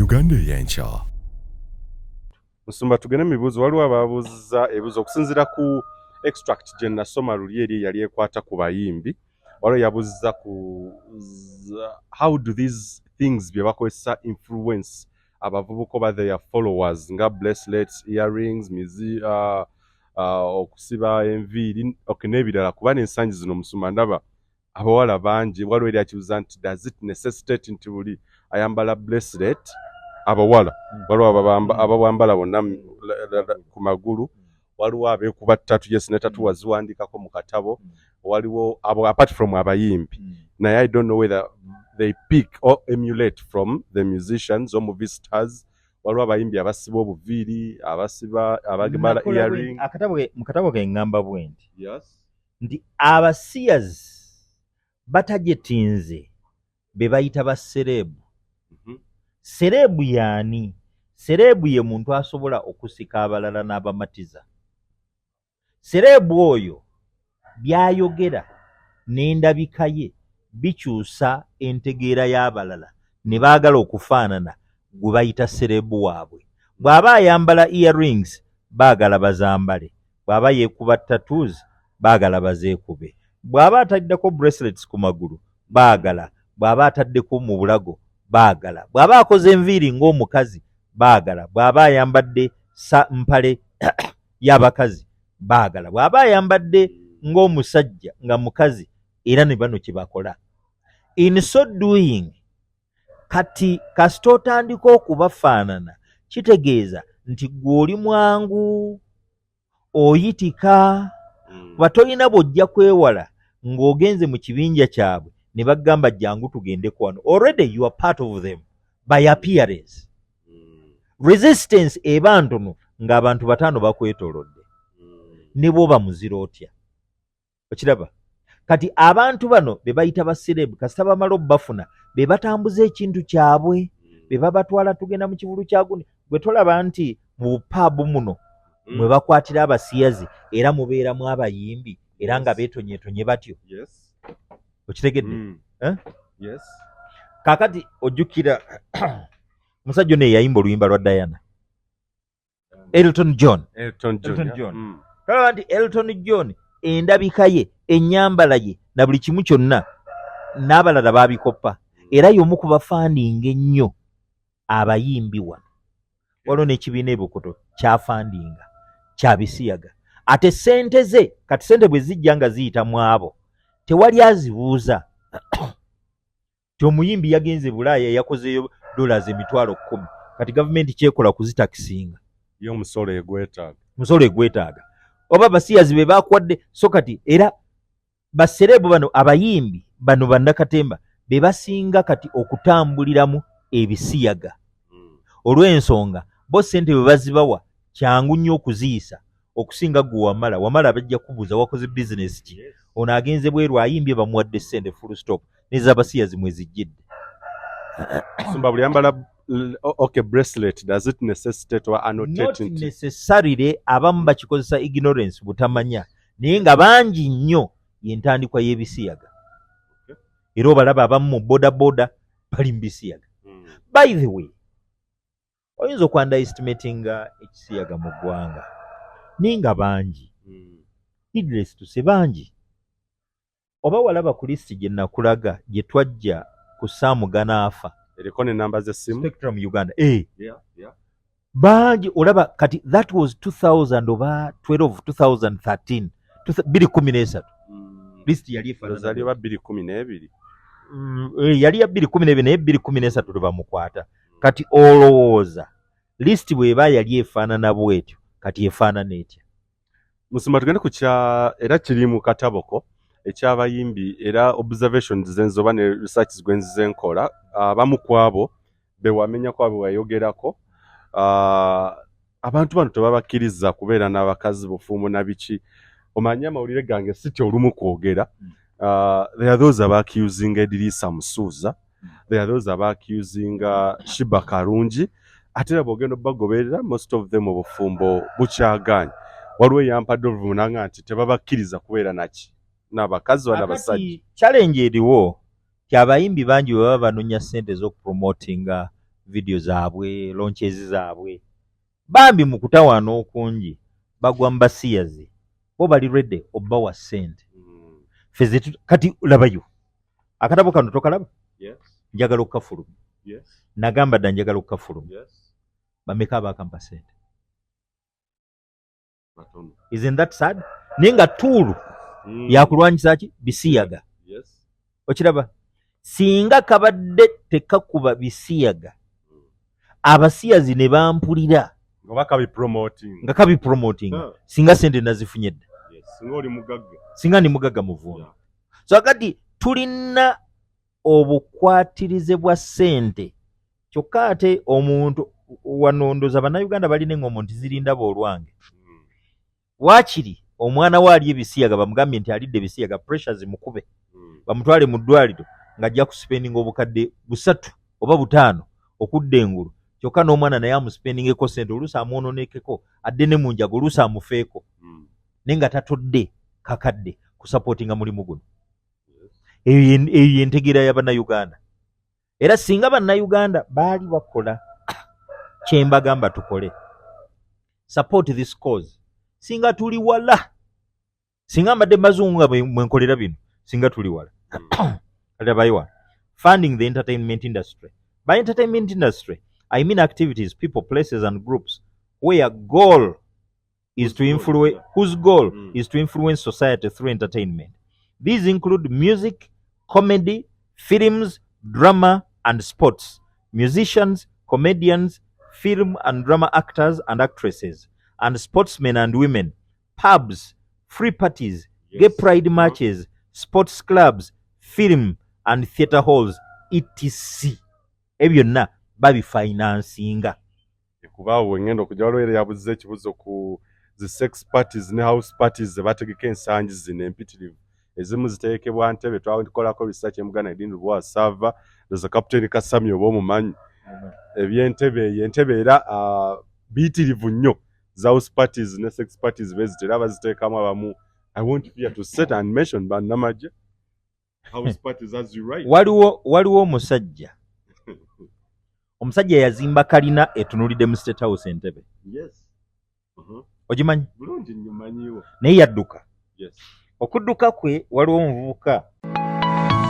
Uganda ey'enkya. Musumba, tugende mu bibuuzo. Waliwo ababuuziza ebibuuzo okusinziira ku extract gye nasoma luli eri eyali ekwata ku bayimbi. Waliwo yabuuziza ku how do these things bye bakozesa influence abavubuka oba their followers, nga bracelets, earrings, mizi, okusiba enviiri, okay, n'ebirala, kuba n'ensangi zino, musumba, ndaba abawala bangi. Waliwo eri akibuuza nti does it necessitate nti buli ayambala bracelet, abawala, waliwo ababwambala bonna ku magulu, waliwo abeekuba tattoo, yes, ne tattoo waziwandikako mu katabo, waliwo abo apart from abayimbi, naye I don't know whether they pick or emulate from the musicians or movie stars. Waliwo abayimbi abasiba obuviiri, abasiba, abagambala Nakola earring. Mu katabo ke ŋŋamba bwe nti nti abasiyazi batajetinze be bayita ba celeb. Celeb yaani? Celeb ye muntu asobola okusika abalala n'abamatiza. Celeb oyo by'ayogera n'endabika ye bikyusa entegeera y'abalala ne baagala okufaanana gwe bayita celeb waabwe. Bw'aba ayambala earrings, baagala bazambale. Bw'aba yeekuba tattoos, baagala bazeekube. Bw'aba ataddeko bracelets ku magulu, baagala. Bw'aba ataddeko mu bulago, baagala. Bw'aba akoze enviiri ng'omukazi, baagala. Bw'aba ayambadde sa mpale y'abakazi, baagala. Bw'aba ayambadde ng'omusajja nga mukazi, era ne bano kye bakola. In so doing, kati kasita otandika okubafaanana, kitegeeza nti gwe oli mwangu oyitika, kuba tolina bw'ojja kwewala ng'ogenze mu kibinja kyabwe ne bagamba, "Jangu tugendeko wano." Already you are part of them by appearance. Resistance eba ntono ng'abantu bataano bakwetoolodde, ne bw'oba muzira otya. Okiraba kati abantu bano be bayita ba celeb, kasita bamala obbafuna, be batambuza ekintu kyabwe, be babatwala, "Tugenda mu kivulu kya gundi." Gwe tolaba nti mu bupaabu muno mwe bakwatira abasiyazi, era mubeeramu abayimbi, era nga beetonyeetonye batyo? Yes. Okitegedde? Mm. Eh? Yes. Kaakati ojjukira omusajja ono eyayimba oluyimba lwa Diana, Elton John? Elton John. Elton John. Tolaba nti Elton John endabika ye, ennyambala ye na buli kimu kyonna n'abalala baabikoppa, era y'omu ku bafundinga ennyo abayimbi wano. Waliwo n'ekibiina ebukoto kyafundinga kyabisiyaga, ate sente ze kati sente bwe zijja nga ziyita mu abo, tewali azibuuza ti omuyimbi yagenze Bulaaya, yakozeeyo dollars 10,000. Kati gavumenti kyekola kuzitakisinga. Ye omusolo egwetaaga. Musolo egwetaaga oba basiyazi be bakwadde. So kati era ba celeb bano, abayimbi bano bannakatemba, be basinga kati okutambuliramu ebisiyaga, olw'ensonga bo ssente bwe bazibawa kyangu nnyo okuziyisa okusinga gwe wamala. Wamala bajja kubuuza, "Wakoze bizinesi ki?" Ono agenze bweru, ayimbye, bamuwadde ssente, full stop. Nezabasiyazi mwe zijjidde. Sumba, buli yambala okay, bracelet, does it necessitate or Not annotate nti necessarily. Abamu bakikozesa ignorance, butamanya, naye nga bangi nnyo yentandikwa y'ebisiyaga. Era obalaba abamu mu boda boda bali mu bisiyaga. By the way, oyinza okwunderestimatinga ekisiyaga mu ggwanga, naye nga bangi. Needless to say, bangi. Oba walaba ku lisiti gye nakulaga gye twajja ku Saamu Ganaafa? Eriko nenamba z'essimu. Spectrum Uganda, eh. Bangi. Olaba kati that was 2000 oba 12, 2013, 2013. Lisiti yali Ndowooza efaanana oba 2012. Eh, yali ya 2012, naye 2013 lwe bamukwata. Kati olowooza lisiti bw'eba yali efaanana bwetyo, kati efaanana etya? Musumba, tugende ku kya era kiri mu kataboko ekyabayimbi. Era observations zenze oba ne research gwe nzize nkola, abamu ku abo bewamenyako, abo bewayogerako, abantu bano tebabakkiriza kubeera n'abakazi, bufumbo na biki. Omanyi amawulire gange sitya olumu kwogera. There are those abaakusinga Edirisa Musuuza, there are those abaakusinga Sheebah Karungi, ate era bw'ogenda obagoberera, most of them obufumbo bukyagaanye. Waliwo eyampadde oluvumu nanga nti tebabakkiriza kubeera naki n'abakazi oba n'abasajja. Kakati challenge eriwo ti abayimbi bangi bwe baba banoonya ssente ez'okupromotinga Video zaabwe, launches zaabwe, bambi mu kutawaana okungi bagwa mu basiyazi, bo bali ready obbawa ssente. Ffe kati labayo akatabo kano, tokalaba? Yes. Njagala okukafulumya. Nagamba dda njagala okukafulumya. Bameka abakampa ssente? Batono. Isn't that sad? Naye nga tool yakulwanyisa ki? Bisiyaga. Okiraba, singa kabadde tekakuba bisiyaga, abasiyazi ne bampulira Oba kabipromoting. Nga kabipromoting, singa sente nazifunye dda. Yes. Singa oli mugagga. Singa ndi mugagga muvundu. So kati tulina obukwatirize bwa ssente, kyokka ate omuntu wano ndoza Bannayuganda balina eŋŋombo nti zirindaba olwange. Waakiri omwana we ali ebisiyaga bamugambye nti alidde ebisiyaga, pressure zimukube, bamutwale mu ddwaliro ng'ajja kuspendinga 300,000 oba 500 okudda engulu, kyokka n'omwana naye amuspendingeko sente, oluusi amwononekeko, adde ne mu njaga, oluusi amufeeko, naye nga tatodde kakadde kusupportinga mulimu guno. Eyo yentegeera ya Bannayuganda. Era singa Bannayuganda baali bakola kyembagamba tukole, support this cause, singa tuli wala. Singa mbadde bazungu nga mwenkolera bino, singa tuli wala. Labayo, funding the entertainment industry. By entertainment industry I mean activities, people, places and groups where goal is to Whose goal, influence, whose goal is to influence society through entertainment. These include music, comedy, films, drama and sports, musicians, comedians, film and drama actors and actresses, and sportsmen and women, pubs, free parties, gay pride marches, sports clubs, film and theatre halls, etc. Ebyo byonna babifinansinga. Kubaawo wengenda okujja, waliwo era yabuziza ekibuzo ku zi sex parties ne house parties ze bategeka ensangi zino empitirivu, ezimu ziteekebwa Ntebe. Twakolako research emuganda edini lwasava ndoza Kapiteeni Kasami oba omumanyi ebyentebe eyo. Entebe era biyitirivu nnyo za house parties ne sex parties bezitera baziteekamu abamu. I won't fear to set and mention bannamagye, house parties, as you write. Waliwo omusajja yazimba kalina etunulidde mu State House, Entebe. Ogimanyi? Bulungi nnyo, manyiwo. Naye yadduka. Okudduka kwe, waliwo omuvubuka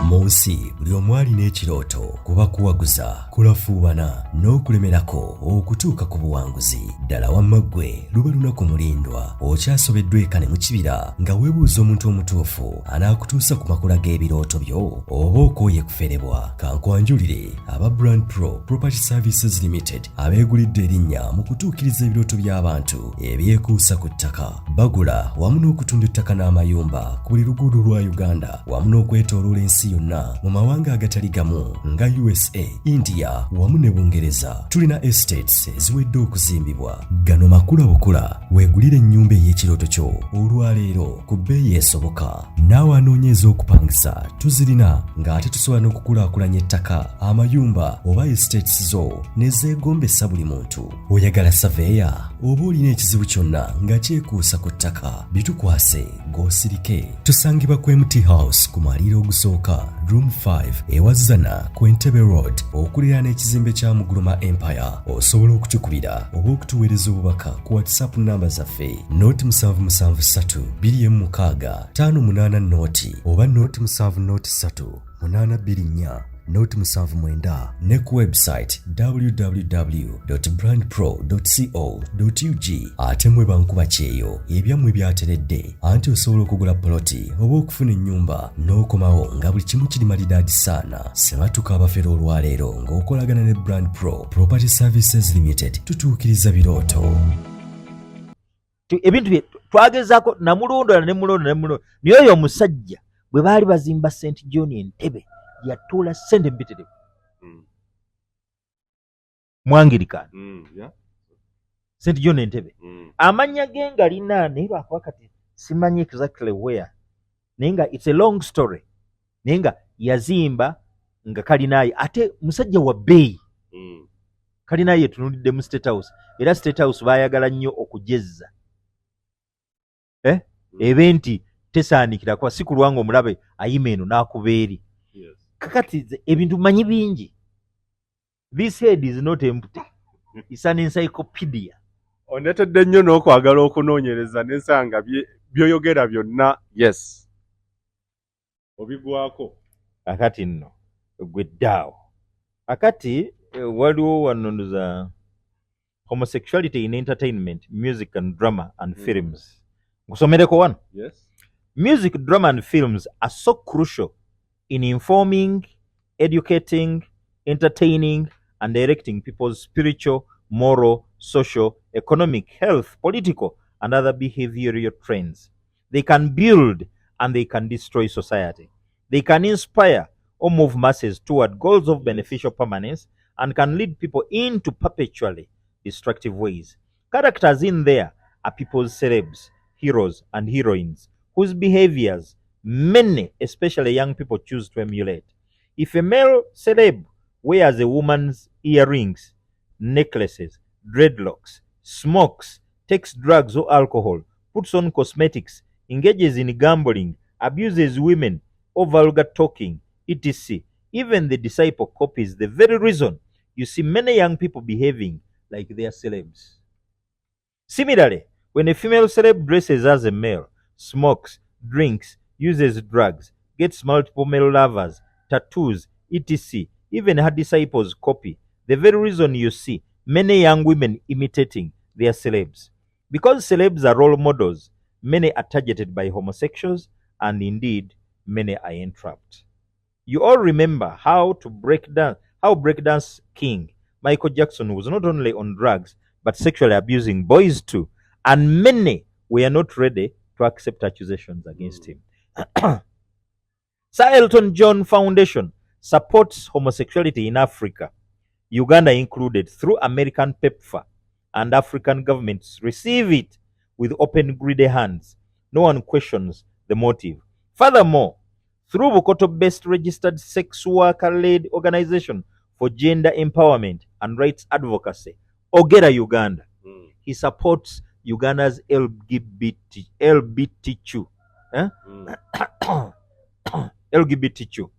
Mu nsi buli omu alina ekirooto, kuba kuwaguza, kulafuubana n'okulemerako okutuuka ku buwanguzi. Ddala wamma ggwe luba lunaku mulindwa okyasobeddwa eka ne mu kibira nga weebuuza omuntu omutuufu anaakutuusa ku makula g'ebirooto byo, oba okooye kuferebwa. Kankwanjulire aba Brand Pro Property Services Limited, abeegulidde erinnya mu kutuukiriza ebirooto by'abantu ebyekuusa ku ttaka. Bagula wamu n'okutunda ettaka n'amayumba ku buli luguudo lwa Uganda wamu n'okwetooloola ensi yonna mu mawanga agatali gamu nga USA, India wamu ne Bungereza. Tulina estates eziwedde okuzimbibwa. Gano makula bukula, weegulire ennyumba ey'ekirooto kyo olwaleero ku bbeeyi esoboka. Naawe anoonya ez'okupangisa tuzirina, ng'ate tusobola n'okukulaakulanya ettaka, amayumba oba estates zo ne zeegombesa buli muntu. Oyagala surveyor oba olina ekizibu kyonna nga kyekuusa ku ttaka, bitukwase g'osirike. Tusangibwa ku MT House ku mwaliiro ogusooka, room 5, ewazana ku Entebbe Road, okuliraana ekizimbe kya Muguluma Empire. Osobola okutukubira oba okutuweereza obubaka ku WhatsApp namba zaffe 077 26 58 0 oba 070 3 824 079, ne ku website www.brandpro.co.ug. Ate mwe bankuba kyeyo, ebyammwe byateredde, anti osobola okugula poloti oba okufuna ennyumba n'okomawo nga buli kimu kiri malidaadi saana. Sebatuka abafere olwaleero ng'okolagana ne Brand Pro Property Services Limited, tutuukiriza birooto. Ebintu bye twagezaako namulondola ne mulondola ne mulondola, naye oyo omusajja bwe baali bazimba St John Entebe yatuula ssente mpitirivu. Mwangirikani. St John Entebe. Amannya ge nga lina, naye lwakuba kati simanyi exactly where, naye nga it's a long story, naye nga yazimba nga kalinaye, ate musajja wa bbeeyi. Kalinaye etunulidde mu State House, era State House baayagala nnyo okujezza, eh? Ebe nti tesaanikira, kuba si kulwanga omulabe ayima eno n'akuba eri. Kakati nze ebintu manyi bingi. This head is not empty, it's an encyclopedia. Ondeetedde nnyo n'okwagala okunoonyereza nensanga by'oyogera byonna, yes, obigwako. Akati nno gwe ddaawo akati waliwo wano nza homosexuality in entertainment, music and drama and films. Nkusomereko wano. Yes. Music, drama and films are so crucial in informing, educating, entertaining and directing people's spiritual, moral, social, economic, health, political and other behavioral trends. They can build and they can destroy society. They can inspire or move masses toward goals of beneficial permanence and can lead people into perpetually destructive ways. Characters in there are people's celebs, heroes and heroines whose behaviors many, especially young people, choose to emulate. If a male celeb wears a woman's earrings, necklaces, dreadlocks, smokes, takes drugs or alcohol, puts on cosmetics, engages in gambling, abuses women, or vulgar talking, etc., even the disciple copies. The very reason you see many young people behaving like their celebs. Similarly, when a female celeb dresses as a male, smokes, drinks, uses drugs, gets multiple male lovers, tattoos, etc., even her disciples copy. The very reason you see many young women imitating their celebs. Because celebs are role models, many are targeted by homosexuals, and indeed, many are entrapped. You all remember how breakdance king Michael Jackson was not only on drugs, but sexually abusing boys too. And many were not ready to accept accusations against him. Sir Elton John Foundation supports homosexuality in Africa, Uganda included, through American PEPFAR, and African governments receive it with open, greedy hands. No one questions the motive. Furthermore, through Bukoto-based registered sex worker-led organization for gender empowerment and rights advocacy, Ogera Uganda, he supports Uganda's LGBT, LBTQ, eh? LGBTQ,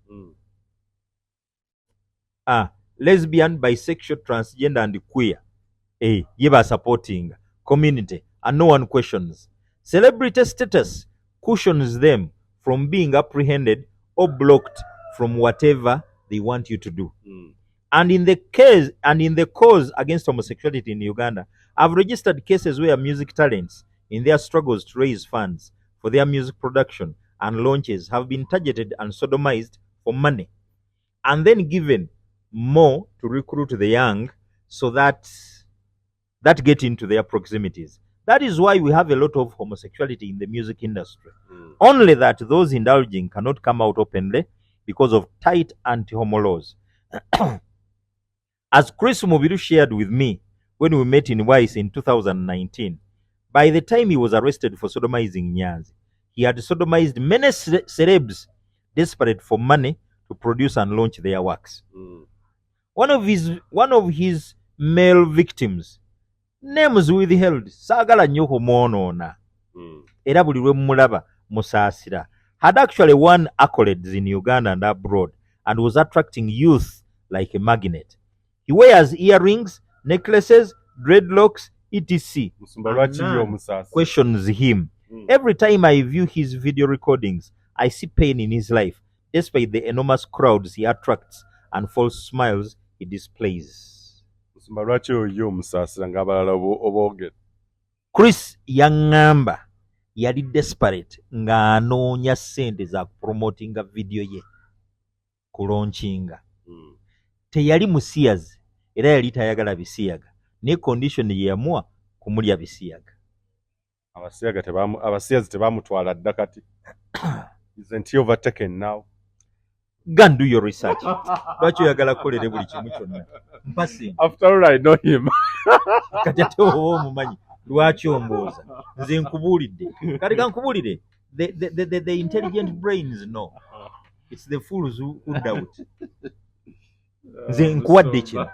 lesbian, bisexual, transgender and queer. Ye ba supporting community, and no one questions. Celebrity status cushions them from being apprehended or blocked from whatever they want you to do. And in the cause against homosexuality in Uganda, I've registered cases where music talents, in their struggles to raise funds for their music production and launches, have been targeted and sodomized for money, and then given more to recruit the young so that get into their proximities. That is why we have a lot of homosexuality in the music industry. Only that those indulging cannot come out openly because of tight anti-homo laws. As Chris Mubiru shared with me when we met in Wise in 2019, by the time he was arrested for sodomizing Nyanzi, he had sodomized many celebs desperate for money to produce and launch their works. One of his male victims, names withheld, saagala nnyo kumwonoona, era buli lwe mmulaba musaasira, had actually won accolades in Uganda and abroad and was attracting youth like a magnet. He wears earrings, necklaces, dreadlocks, etc. Musumba, lwaki And ye omusaasi? Questions him. Every time I view his video recordings, I see pain in his life, despite the enormous crowds he attracts and false smiles he displays. Musumba, lwaki oyo ye omusaasira ng'abalala oboogera? Chris yaŋŋamba yali desperate ng'anoonya ssente za kupromotinga video ye, kulaunchinga. Teyali musiyazi era yali tayagala bisiyaga, naye condition ye yamuwa kumulya bisiyaga. Abasiyazi tebamutwala dda kati. Isn't he overtaken now? Go and do your research. Lwaki oyagala kukolere buli kimu kyonna? Mpa ssente. After all, I know him. Kati ate oba omumanyi, lwaki ombuuza? Nze nkubuulidde. Kati kankubuulire, the intelligent brains know. It's the fools who doubt. Nze nkuwadde kino.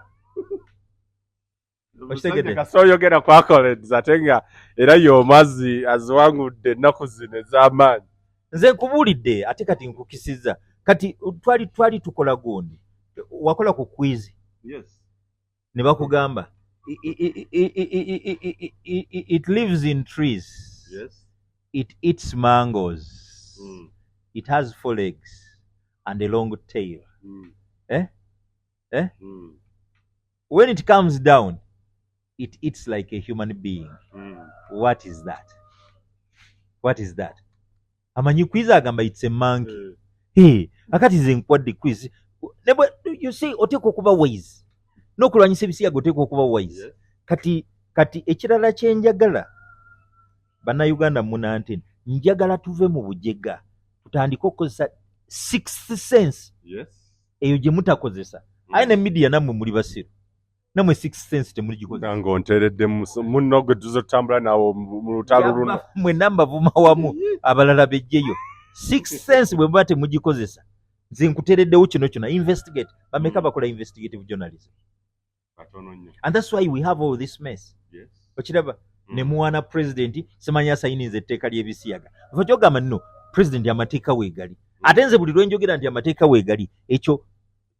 Okitegedde? Kasita oyogera ku accolades ate nga era y'omazzi aziwangudde ennaku zino ez'amaanyi. Nze nkubuulidde, ate kati nkukisizza. Kati twali tukola gundi, wakola ku quiz. Yes. Ne bakugamba it lives in trees. Yes. It eats mangoes. It has four legs and a long tail. Eh? Eh? When it comes down, it eats like a human being. What is that? What is that? Amanyi quiz agamba it's a monkey. Hey, akati nze nkwadde quiz. You see, oteekwa okuba wise n'okulwanyisa ebisiyaga, oteekwa okuba wise. Kati ekirala kyenjagala Bannayuganda munante, njagala tuve mu bujega, tutandike okukozesa sixth sense. Eyo gye mutakozesa. Aye ne media nammwe muli basiru, nammwe sixth sense temuligikozesa. Nga onteeredde munno gwe tuze tutambula naawe mu lutalo luno. Mwenna mbavuma wamu, abalala bejjeyo. Sixth sense bwe muba temugikozesa, nze nkuteereddewo kino kyona. Investigate. Bameka bakola investigative journalism? Katono nnyo. And that's why we have all this mess. Okiraba? Ne muwaana president, simanyi asayininza etteeka ly'ebisiyaga. Fa kyogamba nno president amateeka weegali, ate nze buli lwenjogera nti amateeka weegali, ekyo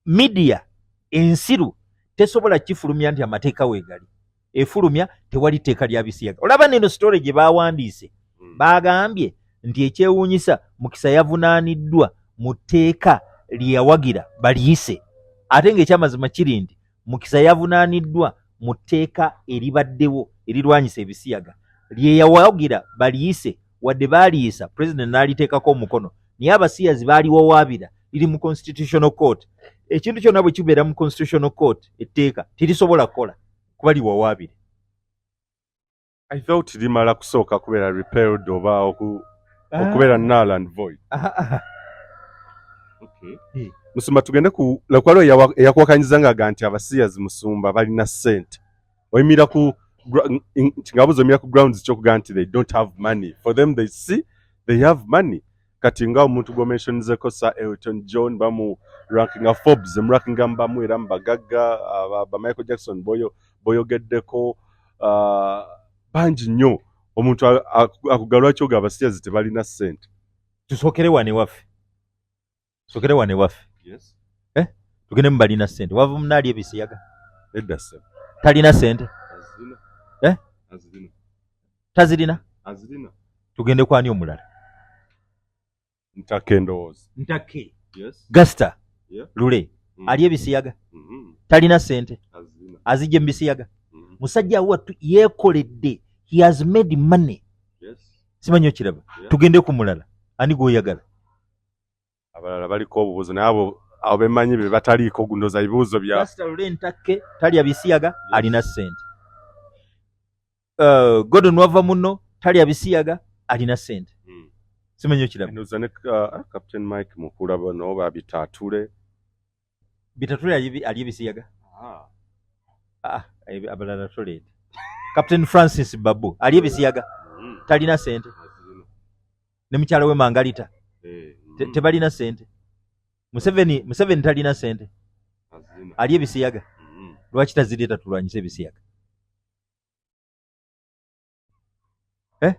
media ensiru tesobola kifulumya nti amateeka weegali. Efulumya tewali tteeka lya bisiyaga. Olaba neno story gye bawandiise, bagambye nti ekyewuunyisa Mukisa yavunaaniddwa mu tteeka lye yawagira baliyise, ate ng'ekyamazima kiri nti Mukisa yavunaaniddwa mu tteeka eribaddewo erirwanyisa ebisiyaga lye yawagira baliyise. Wadde baaliyisa, president n'aliteekako omukono, naye abasiyazi baaliwawaabira, liri mu Constitutional Court. Ekintu kyonna bwe kibeera mu Constitutional Court, etteeka terisobola kukola kuba liwawaabire. I thought limala kusooka kubeera repealed oba okubeera null and void. Ah, ah. Okay. Musumba, tugende ku lakwalo eyakuwakanyiza nga nti abasiyazi, musumba, balina ssente. Oyimira ku ngabuza, oyimira ku grounds kyokugaa nti they don't have money? For them, they see they have money. Kati nga omuntu gw'omentionizeko, Sir Elton John, bamu rankinga Forbes emurankinga mbamu era mubagagga, ba Michael Jackson boyo boyogeddeko, bangi nnyo. Omuntu akugalwa kyoga abasiyazi tebalina ssente? Tusookere wano ewaffe, tusookere wano ewaffe. Yes. Eh? Tugende mu balina ssente. Wava munaali ebisiyaga? Nedda ssebo. Talina ssente? Azirina. Eh? Azirina. Tazirina? Azirina. Tugende kwani omulala? Ntake, endowooza. Ntake. Yes. Gasta Lule ali ebisiyaga? Talina ssente? Azirina. Azijja mu bisiyaga? Musajja wattu yeekoledde, he has made money. Simanyi okiraba? Tugende ku mulala. Ani gwoyagala? Abalala baliko obubuzo, naye abo bemanyi be bataliiko gundoza bibuuzo bya Gasta Lule Ntake talya bisiyaga, alina ssente. Gordon Wava muno talya bisiyaga, alina ssente. Simanyi okiraba? Ndowooza ne Captain Mike Mukula, bano babitaatule. Bitatule ali ebisiyaga? Ah, abalala toleeta. Captain Francis Babu ali ebisiyaga? Talina ssente? Ne mukyala we Mangalita tebalina ssente? Museveni talina ssente? Ali ebisiyaga? Lwaki tazireeta tulwanyise ebisiyaga, eh?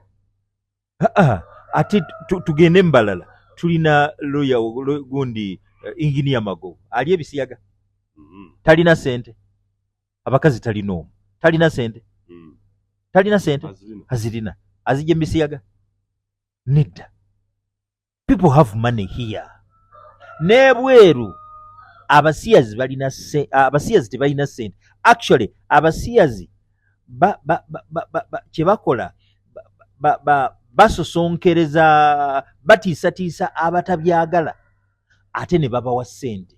Ah, ate tugende mubalala. Tulina lawyer gundi, Engineer Magogo ali ebisiyaga? Talina ssente? Abakazi talina omu, talina ssente? Talina ssente? Azirina. Azijja mu bisiyaga? Nedda. People have money here n'ebweru. Abasiyazi balina, abasiyazi tebalina ssente. Actually abasiyazi kye bakola, basosonkereza, batiisatiisa abatabyagala, ate ne babawa ssente.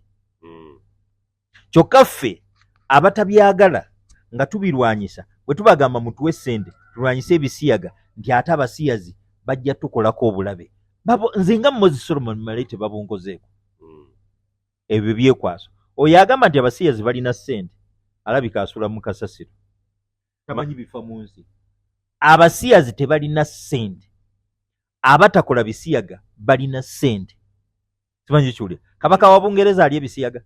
Kyokka ffe abatabyagala nga tubirwanyisa, bwe tubagamba mutuwe ssente tulwanyise ebisiyaga, nti ate abasiyazi bajja tukolako obulabe. Nze nga Moses Solomon Male, tebabunkozeeko. Ebyo byekwaso. Oyo agamba nti abasiyazi balina ssente alabika asula mu kasasiro, tamanyi bifa mu nsi. Abasiyazi tebalina ssente, abatakola bisiyaga balina ssente. Simanyi kiwulira. Kabaka wa Bungereza ali ebisiyaga?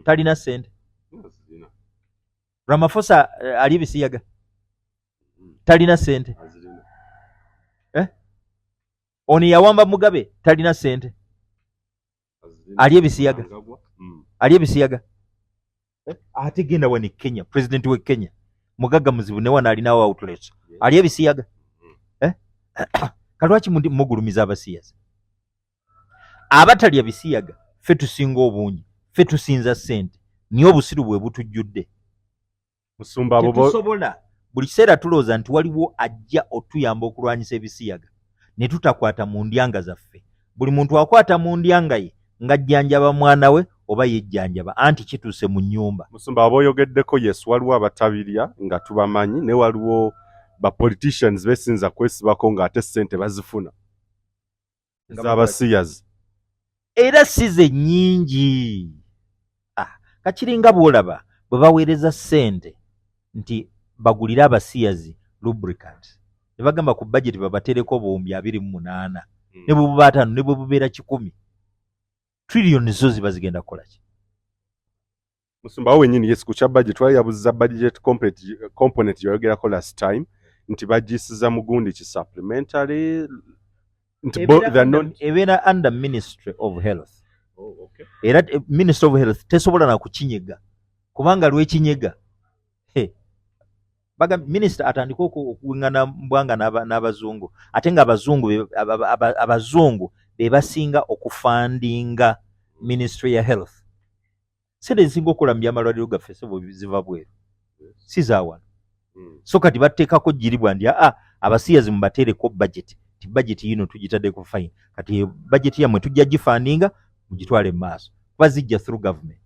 Talina ssente? Ramaphosa ali ebisiyaga? Talina ssente? Eh? Ono yawamba Mugabe talina ssente? Ali ebisiyaga? Ali ebisiyaga? Ate genda wano e Kenya, president we Kenya mugagga muzibu, ne wano alinawo outlets, ali ebisiyaga. Eh? Kalwaki mugulumiza abasiyazi abatalya bisiyaga? Ffe tusinga obungi, ffe tusinza ssente, niye obusiru bwe butujjudde. Musumba, abo Tetusobola. Buli kiseera tulowooza nti waliwo ajja otuyamba okulwanyisa ebisiyaga, ne tutakwata mu ndyanga zaffe. Buli muntu akwata mu ndyanga ye ng'ajjanjaba mwana we oba yejjanjaba, anti kituuse mu nnyumba. Musumba, abo oyogeddeko, yes, waliwo abatabirya nga tubamanyi, ne waliwo ba politicians besinza kwesibako ng'ate ssente bazifuna Nga ez'abasiyazi. Era si ze nnyingi. Ah, kakiringa bw'olaba bwe baweereza ssente nti bagulire abasiyazi lubricant, ne bagamba ku budget babateereko 28,000, ne bwe buba 50, ne bwe bubeera 100, trillion zo ziba zigenda kukola ki? Musumba, awo wennyini, yes, ku kya budget, wali yabuziza budget component gyewayogerako last time nti bagiyisiza mu gundi ki, supplementary, nti they are not Ebeera under Ministry of Health. Oh, okay. Era Ministry of Health tesobola na kukinyega, kubanga lwekinyega, baga minisita atandike okuŋŋana mbwanga n'abazungu, ate nga abazungu be basinga okufundinga Ministry ya Health. Sente ezisinga okukola mu byamalwaliro gaffe, sebo, ziva bweru, si za wano. So kati bateekako giribwa nti aa, abasiyazi mubateereko budget, ti budget yino tugitaddeko, fine, kati budget yammwe tujja gifundinga, mugitwale mu maaso, kuba zijja through government.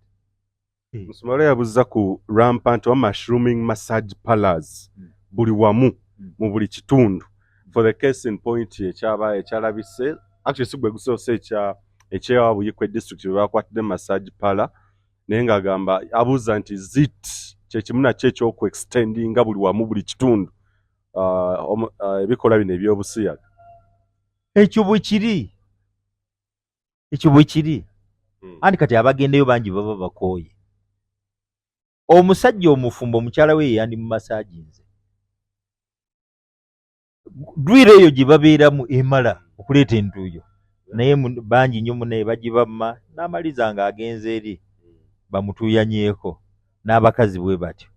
Musumba, yabuza ku rampant oba mushrooming massage parlors buli wamu, mu buli kitundu. For the case in point, ekyaba ekyalabise, actually si gwe gusoose, ekya ekyewa Buyikwe District bwe bakwatidde massage parlor, naye ng'agamba, abuuza nti zit kyekimu nakyo ekyokuextendinga buli wamu, buli kitundu, ebikolwa bino ebyobusiyaga? Ekyo bwe kiri, ekyo bwe kiri. Anti kati abagendeyo bangi baba bakooye. Omusajja omufumbo, omukyala we yeyandi mu massage. Ddwiro eyo gye babeeramu emala okuleeta entuuyo, naye bangi nnyo munaye bagibamma n'amaliza ng'agenze eri bamutuuyanyeeko. N'abakazi bwe batyo.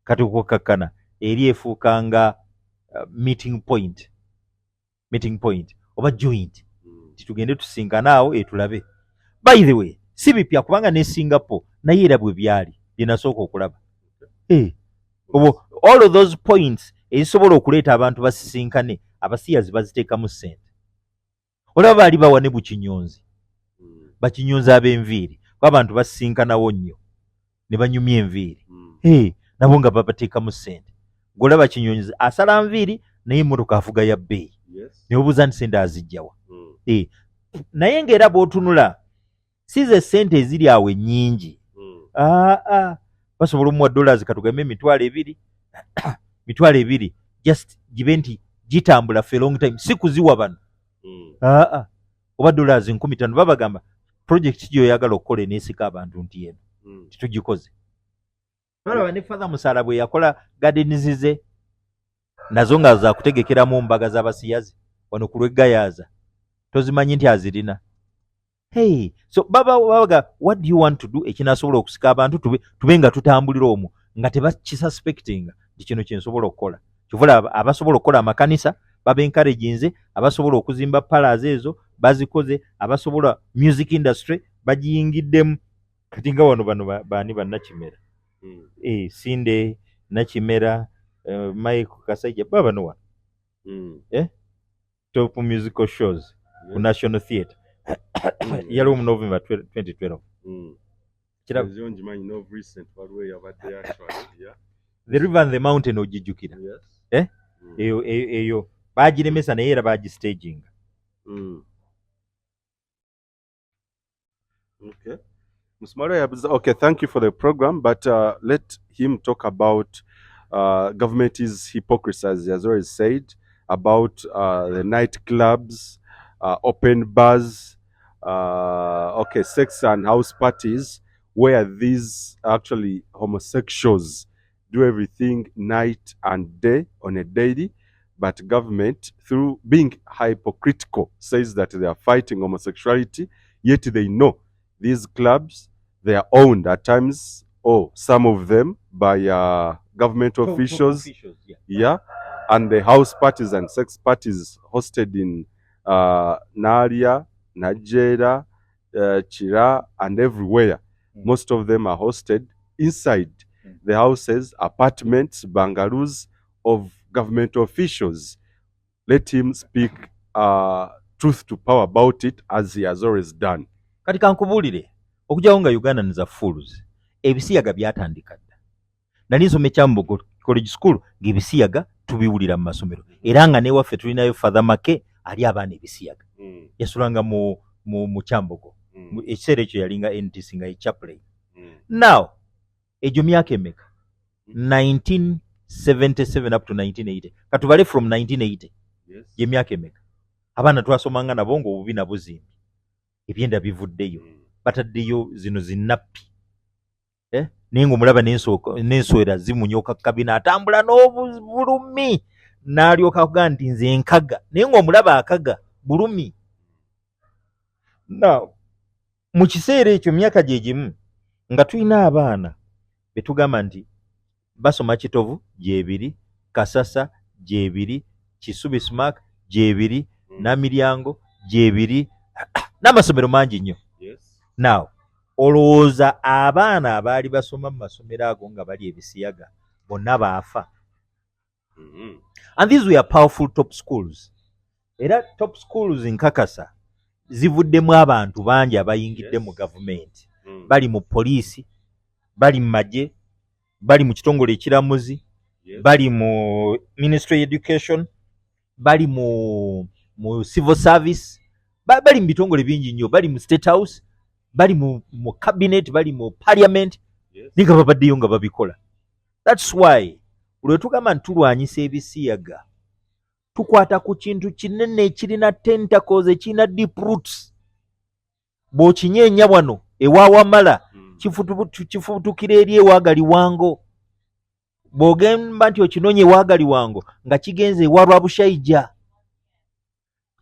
Kati okukkakkana eri efuuka nga meeting point, meeting point oba joint, nti tugende tusinkane awo etulabe. By the way, si bipya, kubanga ne Singapore naye era bwe byali bye nasooka okulaba. Obo all of those points ezisobola okuleeta abantu basisinkane, abasiyazi baziteekamu ssente. Olaba baali bawa ne bukinyonzi, bakinyonzi ab'enviiri, kuba abantu basisinkanawo nnyo ne banyumya enviiri. Nabo nga babateekamu ssente. Golaba kinyonzi asala nviiri, naye emmotoka afuga ya bbeeyi, ne obuuza nti ssente azijjawa? Naye ng'era bw'otunula, si ze ssente eziri awo ennyingi. Aa, basobola omuwa dollars katugambe 20,000, 20,000, just gibe nti gitambula for a long time, si kuziwa bano. Aa, oba dollars 5,000, babagamba project gyoyagala okukola eneesika abantu nti eno, titugikoze. Balaba ne Father Musaala bwe yakola gardens ze, nazo nga zakutegekeramu mbaga z'abasiyazi wano ku lw'eggayaaza, tozimanyi nti azirina. Hey, so baba babaga, what do you want to do ekinasobola okusika abantu, tube nga tutambulira omwo nga tebakisuspectinga nti kino kyensobola okukola. Kyova abasobola okukola amakanisa baba encouraginze, abasobola okuzimba parlours ezo bazikoze, abasobola music industry bagiyingiddemu. Kati nga wano bano baani, bannakimera, Sinde Nakimera, Mike Kasaija, baba bano wano. Top musical shows ku National Theatre yaliwo mu November 2012. Kiraba? Ezo ngimanyi, no, recent waliwo eyabadde actually, yeah. The River and the Mountain, ogijjukira? Yes. Eh? Eyo bagiremesa, naye era bagistaginga. Okay. Musumalo yabuza, okay, thank you for the program, but let him talk about government's hypocrisy, as he has already said, about the nightclubs, open bars, okay, sex and house parties, where these actually homosexuals do everything night and day on a daily, but government, through being hypocritical, says that they are fighting homosexuality, yet they know these clubs, they are owned at times Or some of them by government officials. Officials, yeah. Yeah, and the house parties and sex parties hosted in Naalya, Najjera, Kira, and everywhere. Most of them are hosted inside the houses, apartments, bungalows of government officials. Let him speak truth to power about it, as he has always done. Kati kankubuulire, okugyawo nga Uganda za fools, ebisiyaga byatandika dda. Nali nsoma e Kyambogo College School ng'ebisiyaga tubiwulira mu masomero, era nga newaffe tulinayo Father Make ali abaana ebisiyaga. Yasulanga mu Kyambogo. Ekiseera ekyo yalinga NTC nga ye chaplain. Now egyo myaka emeka? 1977 up to 1980, katubale from 1980. Gyemyaka emeka abaana twasomanga nabo ng'obubi nabuzimbye, ebyenda bivuddeyo, bataddeyo zino zinappi, eh? Naye ng'omulaba n'ensowera zimunyoka kabina, atambula n'obulumi, n'alyoka akugaa nti nze nkaga, naye ng'omulaba akaga bulumi. Now mu kiseera ekyo, myaka gye gimu nga tulina abaana betugamba nti basoma Kitovu gyebiri, Kasasa gyebiri, Kisubi Smak gyebiri, Namiryango gyebiri, n'amasomero mangi nnyo. Now olowooza abaana abaali basoma mu masomero ago nga bali ebisiyaga bonna baafa? And these were powerful top schools, era top schools nkakasa zivuddemu abantu bangi abayingidde mu gavumenti, bali mu poliisi, bali mu magye, bali mu kitongole ekiramuzi, bali mu ministry education, bali mu civil service, bali mu bitongole bingi nnyo, bali mu State House, bali mu cabinet, bali mu parliament, naye nga babaddeyo nga babikola. That's why lwe tugamba nti tulwanyisa ebisiyaga, tukwata ku kintu kinene ekirina tentacles, ekirina deep roots. Bw'okinyeenya wano ewawamala, kifutukira eri ewagaliwango. Bw'ogamba nti okinoonya ewagaliwango, nga kigenze ewa Lwabushaija.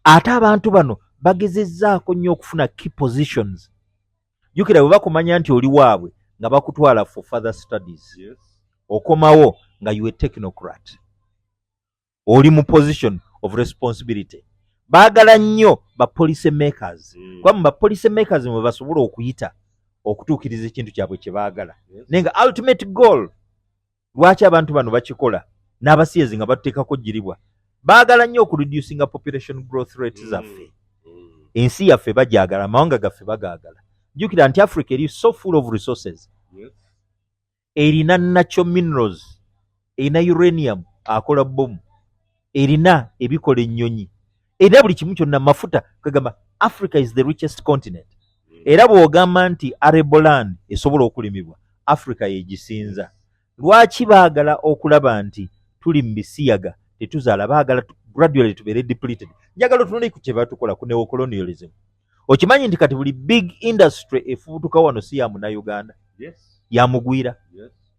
Ate abantu bano bagezezzaako nnyo okufuna key positions. Jjukira bwe bakumanya nti oli waabwe, nga bakutwala for further studies. Okomawo nga you a technocrat, oli mu position of responsibility. Baagala nnyo ba policy makers, kuba mu ba policy makers mwe basobola okuyita okutuukiriza ekintu kyabwe kye baagala. Naye nga ultimate goal lwaki abantu bano bakikola n'abasiyezi nga batuteekako giribwa, baagala nnyo okureducinga population growth rate zaffe. Ensi yaffe bagyagala, amawanga gaffe bagaagala. Jjukira nti Africa eri so full of resources. Erina natural minerals, erina uranium akola bomu, erina ebikola ennyonyi, erina buli kimu kyonna, mafuta. Kwegamba Africa is the richest continent. Era bw'ogamba nti arable land esobola okulimibwa, Africa yegisinza. Lwaki baagala okulaba nti tuli mu bisiyaga, tetuzaala? Baagala gradually tubeere depleted. Njagala otunule ku kye batukola ku neocolonialism. Okimanyi nti kati buli big industry efubutuka wano si ya Munnayuganda, yamugwira?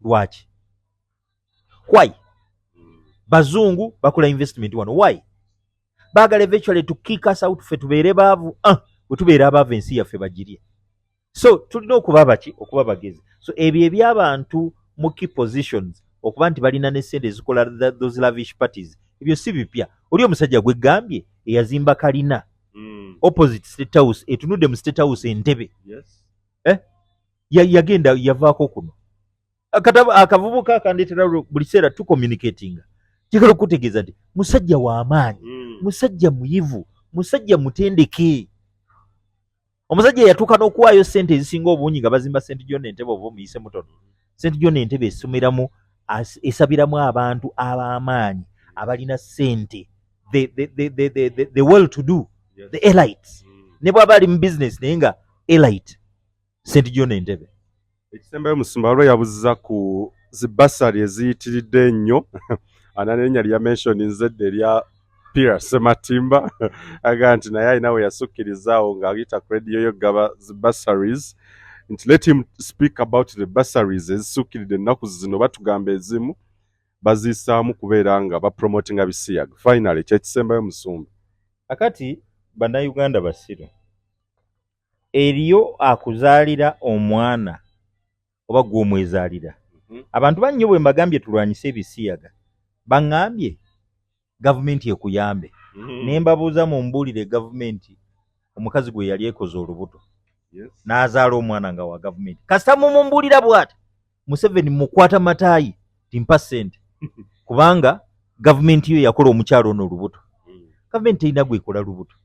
Lwaki? Why? Bazungu bakola investment wano, why? Baagala eventually to kick us out, ffe tubeere baavu. Ah, bwe tubeera abaavu, ensi yaffe bagirye. So tulina okuba baki? Okuba bagezi. So ebyo ebyabantu mu key positions okuba nti balina ne sente ezikola those lavish parties, ebyo si bipya. Oli omusajja gwe gambye eyazimba kalina opposite State House, etunudde mu State House Entebe, yagenda yavaako kuno. Akavubuka akandeetera buli kiseera tucommunicatinga, kikala okutegeeza nti musajja w'amaanyi, musajja muyivu, musajja mutendeke, omusajja yatuuka n'okuwaayo sente ezisinga obungi nga bazimba St John Entebe. Oba omuyise mutono, St John Entebe esomeramu, esabiramu abantu ab'amaanyi, abalina sente, the well to do, the elites. Ne bw'aba ali mu business, naye nga elite, St John Entebe. Ekisembayo, musumba, waliwo yabuziza ku zi bursary eziyitiridde ennyo. Ana n'erinnya lya mentioninze edda erya Peter Sematimba, agamba nti naye alina we yasukkirizaawo ng'ayita ku rediyo yo gaba zi bursaries, nti let him speak about the bursaries ezisukkiridde ennaku zino. Batugamba ezimu baziyisaamu kubeera nga bapromotinga bisiyaga. Finally, kyekisembayo, musumba. Akati Bannayuganda basiru. Eriyo akuzaalira omwana Oba gwe omwezaalira. Abantu bannyo bwe mbagambye tulwanyise ebisiyaga, baŋŋambye gavumenti ekuyambe. Ne mbabuuza, mumbuulire, gavumenti omukazi gwe yali ekoze olubuto n'azaala omwana nga wa gavumenti? Kasita mumumbuulira bw'ati, Museveni mukwata mataayi, timpa ssente, kubanga gavumenti yo yakola omukyalo ono olubuto. Gavumenti terina gwekola lubuto.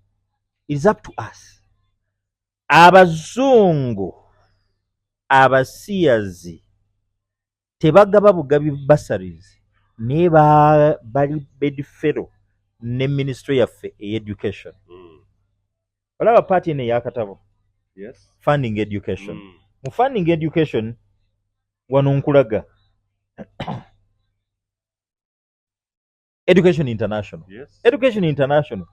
It is up to us. Abazungu abasiyazi tebagaba bugabi bursaries, naye bali bedfellow ne ministry yaffe ey'education. Olaba part eno eyakatabo funding education. Mu funding education wano nkulaga Education International. Education International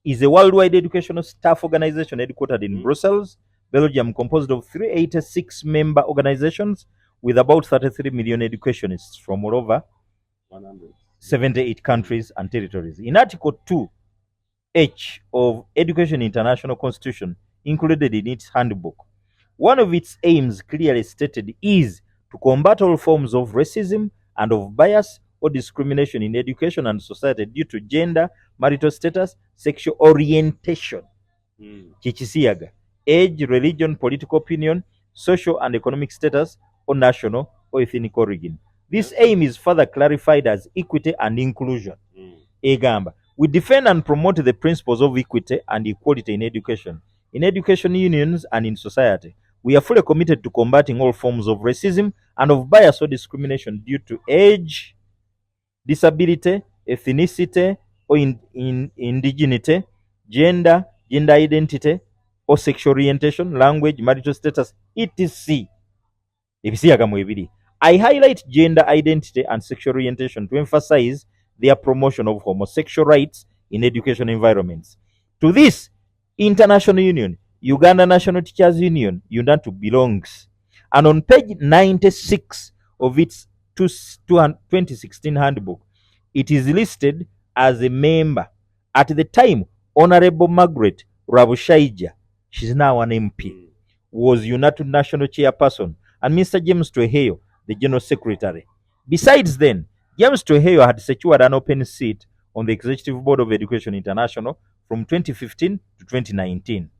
is a worldwide educational staff organization headquartered in Brussels, Belgium, composed of 386 member organizations with about 33 million educationists from all over 100. 78 countries and territories. In Article 2H of Education International Constitution, included in its handbook, one of its aims clearly stated is to combat all forms of racism and of bias or discrimination in education and society due to gender, marital status, sexual orientation, kikisiyaga, age, religion, political opinion, social and economic status, or national or ethnic origin. This aim is further clarified as equity and inclusion. Egamba, we defend and promote the principles of equity and equality in education unions and in society. We are fully committed to combating all forms of racism and of bias or discrimination due to age, disability, ethnicity or indigeneity, gender, gender identity or sexual orientation, language, marital status, etc. Ebisiyaga mu ebiri. I highlight gender identity and sexual orientation to emphasize their promotion of homosexual rights in education environments. To this international union, Uganda National Teachers Union, UNATU, belongs. And on page 96 of its 2016 handbook, it is listed as a member. At the time, Honorable Margaret Rwabushaija, she's now an MP, was UNATU National Chairperson, and Mr. James Tweheyo, the General Secretary. Besides then, James Tweheyo had secured an open seat on the Executive Board of Education International from 2015 to 2019.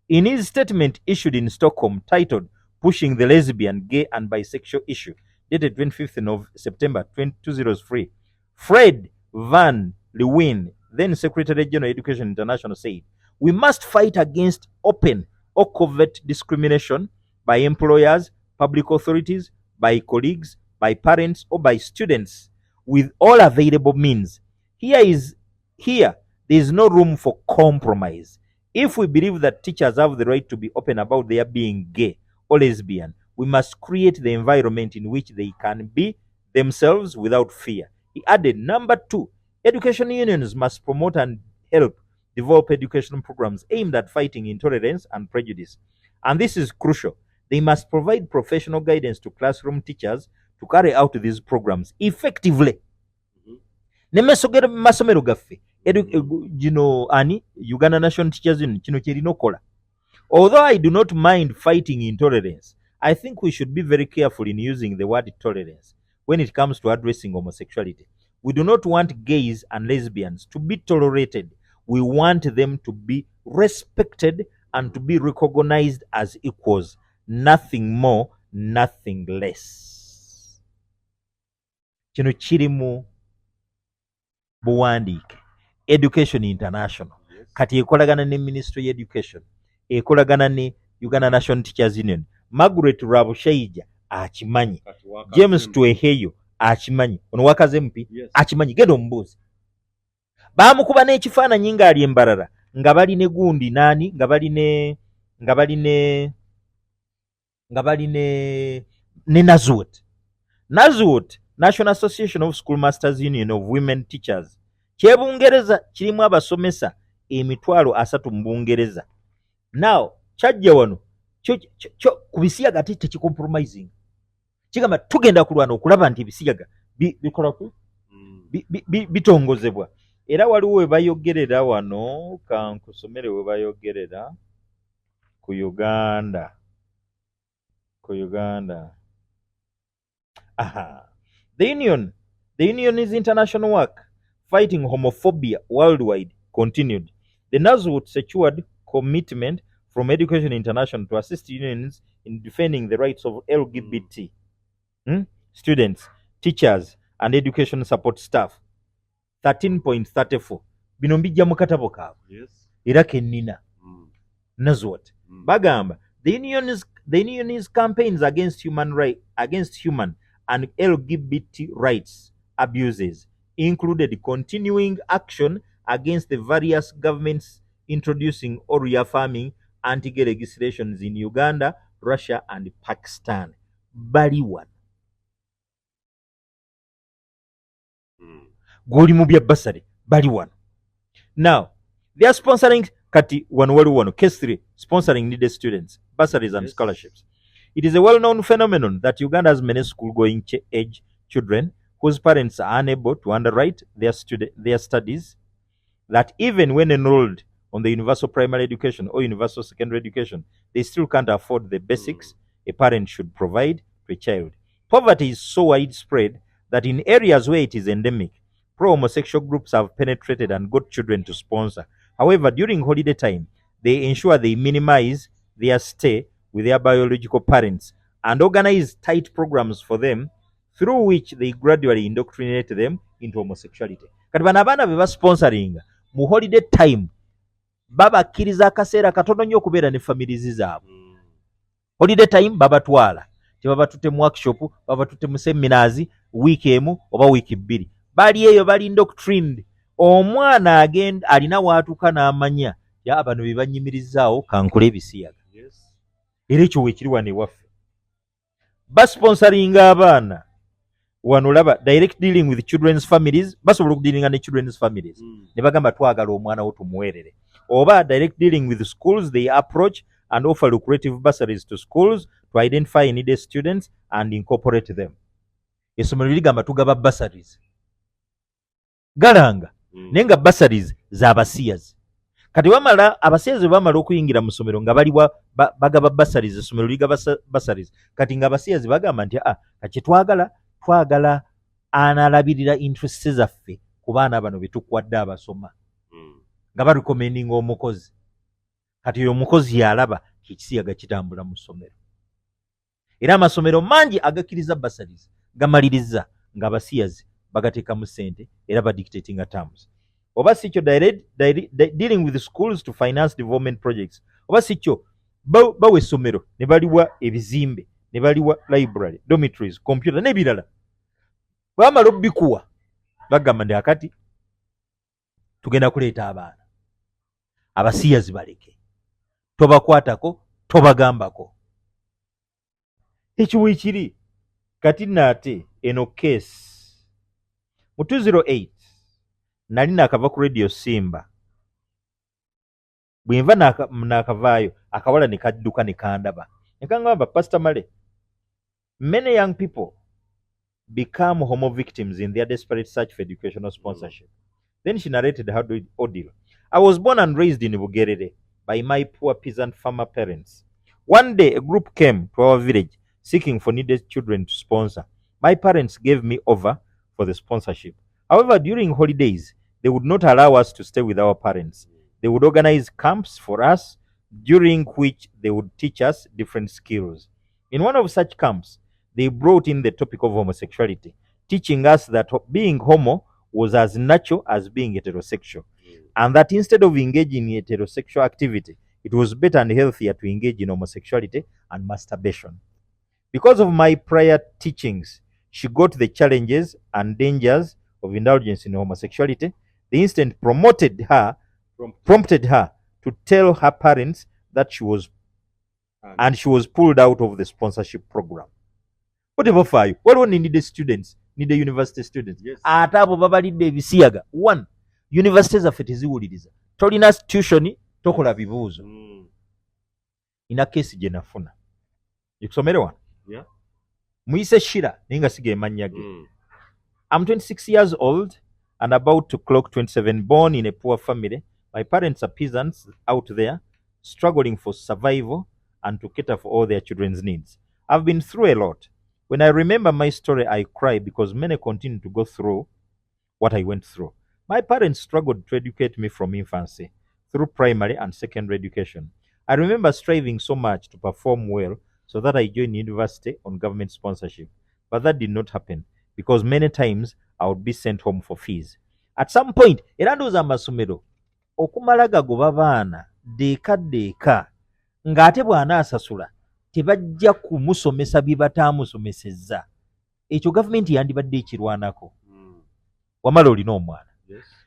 In his statement issued in Stockholm titled Pushing the Lesbian, Gay and Bisexual Issue, dated 25th of September 2003, Fred Van Leeuwen, then Secretary General Education International, said, "We must fight against open or covert discrimination by employers, public authorities, by colleagues, by parents, or by students with all available means. Here there is no room for compromise. If we believe that teachers have the right to be open about their being gay or lesbian, we must create the environment in which they can be themselves without fear." He added, "Number two, education unions must promote and help develop educational programs aimed at fighting intolerance and prejudice. And this is crucial. They must provide professional guidance to classroom teachers to carry out these programs effectively." Ne masomero gaffe gino ani Uganda National Teachers Union kino kyerina okukola. "Although I do not mind fighting intolerance, I think we should be very careful in using the word tolerance when it comes to addressing homosexuality. We do not want gays and lesbians to be tolerated. We want them to be respected and to be recognized as equals. Nothing more, nothing less." Kino kiri mu buwandiike. Education International kati ekolagana ne Ministry Education, ekolagana ne Uganda National Teachers Union. Margaret Rwabushaija akimanyi, James Tweheyo akimanyi, ono wakaze MP akimanyi. Genda omubuuzi, baamukuba n'ekifaananyi ng'ali embalala nga bali ne gundi naani, nga bali ne NASUWT. NASUWT, National Association of School Masters Union of Women Teachers, kyebungereza, kirimu abasomesa 300,000 mu Bungereza. Now kyajja wano kyo ku bisiyaga ate tekicompromising, kigamba tugenda kulwana okulaba nti ebisiyaga bikola ku bitongozebwa. Era waliwo we bayogerera wano, kankusomere we bayogerera ku Uganda. Aha. The union's international work fighting homophobia worldwide continued. The NASWUT secured commitment from Education International to assist unions in defending the rights of LGBT students, teachers, and education support staff. 13.34 Bino mbijja mu katabo kaabwe. Era kennina. NASWUT bagamba the union's campaigns against human right against human and LGBT rights abuses included continuing action against the various governments introducing or reaffirming anti-gay legislations in Uganda, Russia and Pakistan. Bali wano. Gw'oli mu bya bursary, bali wano. Now they are sponsoring. Kati wano waliwo wano case 3, sponsoring needed students, bursaries and scholarships. It is a well-known phenomenon that Uganda has many school-going age children whose parents are unable to underwrite their studies, that even when enrolled on the universal primary education or universal secondary education, they still can't afford the basics a parent should provide to a child. Poverty is so widespread that in areas where it is endemic, pro-homosexual groups have penetrated and got children to sponsor. However, during holiday time, they ensure they minimize their stay with their biological parents and organize tight programs for them through which they gradually indoctrinate them into homosexuality. Kati bano abaana be basponsoringa mu holiday time babakkiriza akaseera katono nnyo okubeera ne families zaabwe. Holiday time babatwala, tebabatutte mu workshop, babatutte mu seminars wiiki emu oba wiiki 2. Bali eyo bali indoctrined. Omwana agenda alina waatuuka n'amanya ya bano be banyimirizaawo, kankole ebisiyaga. Era ekyo weekiri wano ewaffe, basponsoringa abaana wano. Laba, direct dealing with children's families, basobola okudealinga ne children's families ne bagamba twagala omwana wo tumuweerere, oba direct dealing with schools, they approach and offer lucrative bursaries to schools to identify needed students and incorporate them. Essomero ligamba tugaba bursaries galanga, naye nga bursaries z'abasiyazi. Kati bamala, abasiyazi bwe bamala okuyingira mu ssomero nga baliwa bagaba bursaries, essomero ligaba bursaries. Kati nga abasiyazi bagamba nti ah, kati twagala twagala analabirira interest zaffe ku baana bano be tukwadde abasoma, nga barecommendinga omukozi. Kati oyo omukozi yalaba ekisiyaga kitambula mu ssomero. Era amasomero mangi agakkiriza bursaries gamaliriza ng'abasiyazi bagateekamu ssente era badictatinga terms, oba si kyo dealing with schools to finance development projects, oba si kyo bawa essomero ne baliwa ebizimbe, ne baliwa library, dormitories, computer n'ebirala. Bamala obbikuwa bagamba nti akati tugenda kuleeta abaana abasiyazi, baleke, tobakwatako, tobagambako. Ekyo weekiri. Kati naate eno case mu 208, nali naakava ku Radio Simba. Bwe nva naakavaayo, akawala ne kadduka ne kandaba ne kangamba, "Pastor Male, many young people become homo victims in their desperate search for educational sponsorship." Then she narrated how the ordeal. "I was born and raised in Bugerere by my poor peasant farmer parents. One day a group came to our village seeking for needed children to sponsor. My parents gave me over for the sponsorship. However, during holidays, they would not allow us to stay with our parents. They would organize camps for us, during which they would teach us different skills. In one of such camps, they brought in the topic of homosexuality, teaching us that being homo was as natural as being heterosexual, and that instead of engaging in heterosexual activity, it was better and healthier to engage in homosexuality and masturbation. Because of my prior teachings, she got the challenges and dangers of indulgence in homosexuality. The incident prompted her to tell her parents that she was and she was pulled out of the sponsorship program." Bo tebafaayo. Waliwo ne needy students, needy university students. Ate abo babalidde ebisiyaga. One, university zaffe teziwuliriza, tolina tuition, tokola bibuuzo. Ina case gye nafuna, ekusomere wano. Muyise Shira, naye nga siga emannya ge. "I'm 26 years old and about to clock 27, born in a poor family. My parents are peasants out there struggling for survival and to cater for all their children's needs. I've been through a lot. When I remember my story, I cry because many continue to go through what I went through. My parents struggled to educate me from infancy through primary and secondary education. I remember striving so much to perform well so that I joined university on government sponsorship. But that did not happen because many times I would be sent home for fees. At some point, era ndowooza amasomero okumala gagoba baana ddeeka ddeeka ng'ate bw'anaasasula tebajja kumusomesa bye bataamusomesezza. Ekyo gavumenti yandibadde ekirwanako. Wamala olina omwana,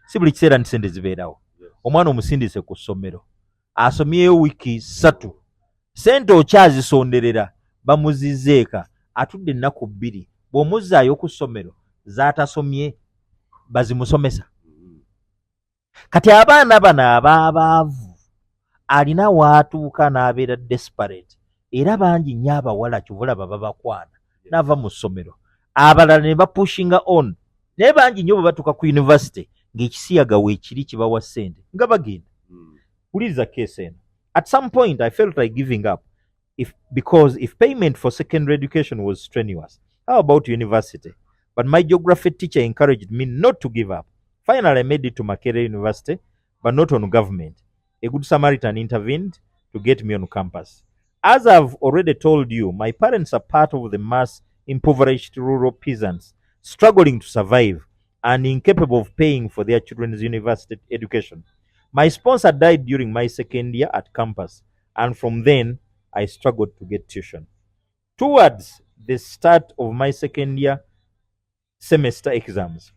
si buli kiseera nti sente zibeerawo. Omwana omusindise ku ssomero, asomyeyo wiiki 3, sente okyazisonderera, bamuzizza eka, atudde ennaku 2, bw'omuzzaayo ku ssomero z'atasomye bazimusomesa. Kati abaana bano abaabaavu alina waatuuka n'abeera desperate, era bangi nnyo abawala kyovulaba babakwana n'ava mu ssomero, abalala ne bapushinga on, naye bangi nnyo bwe batuuka ku university ng'ekisiyaga weekiri kibawa ssente nga bagenda. Wuliriza case eno. At some point I felt like giving up if because if payment for secondary education was strenuous, how about university? But my geography teacher encouraged me not to give up. Finally, I made it to Makerere University, but not on government. A good Samaritan intervened to get me on campus. As I've already told you, my parents are part of the mass impoverished rural peasants struggling to survive and incapable of paying for their children's university education. My sponsor died during my second year at campus, and from then I struggled to get tuition. Towards the start of my second year semester exams,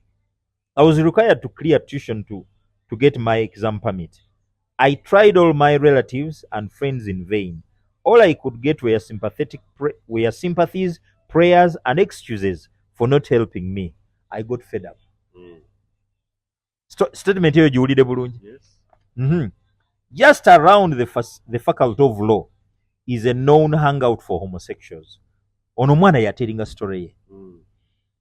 I was required to clear tuition to get my exam permit. I tried all my relatives and friends in vain. All I could get were sympathies, prayers, and excuses for not helping me. I got fed up. Statement eyo giwulire bulungi. Just around the faculty of law is a known hangout for homosexuals. Ono omwana yateringa story ye.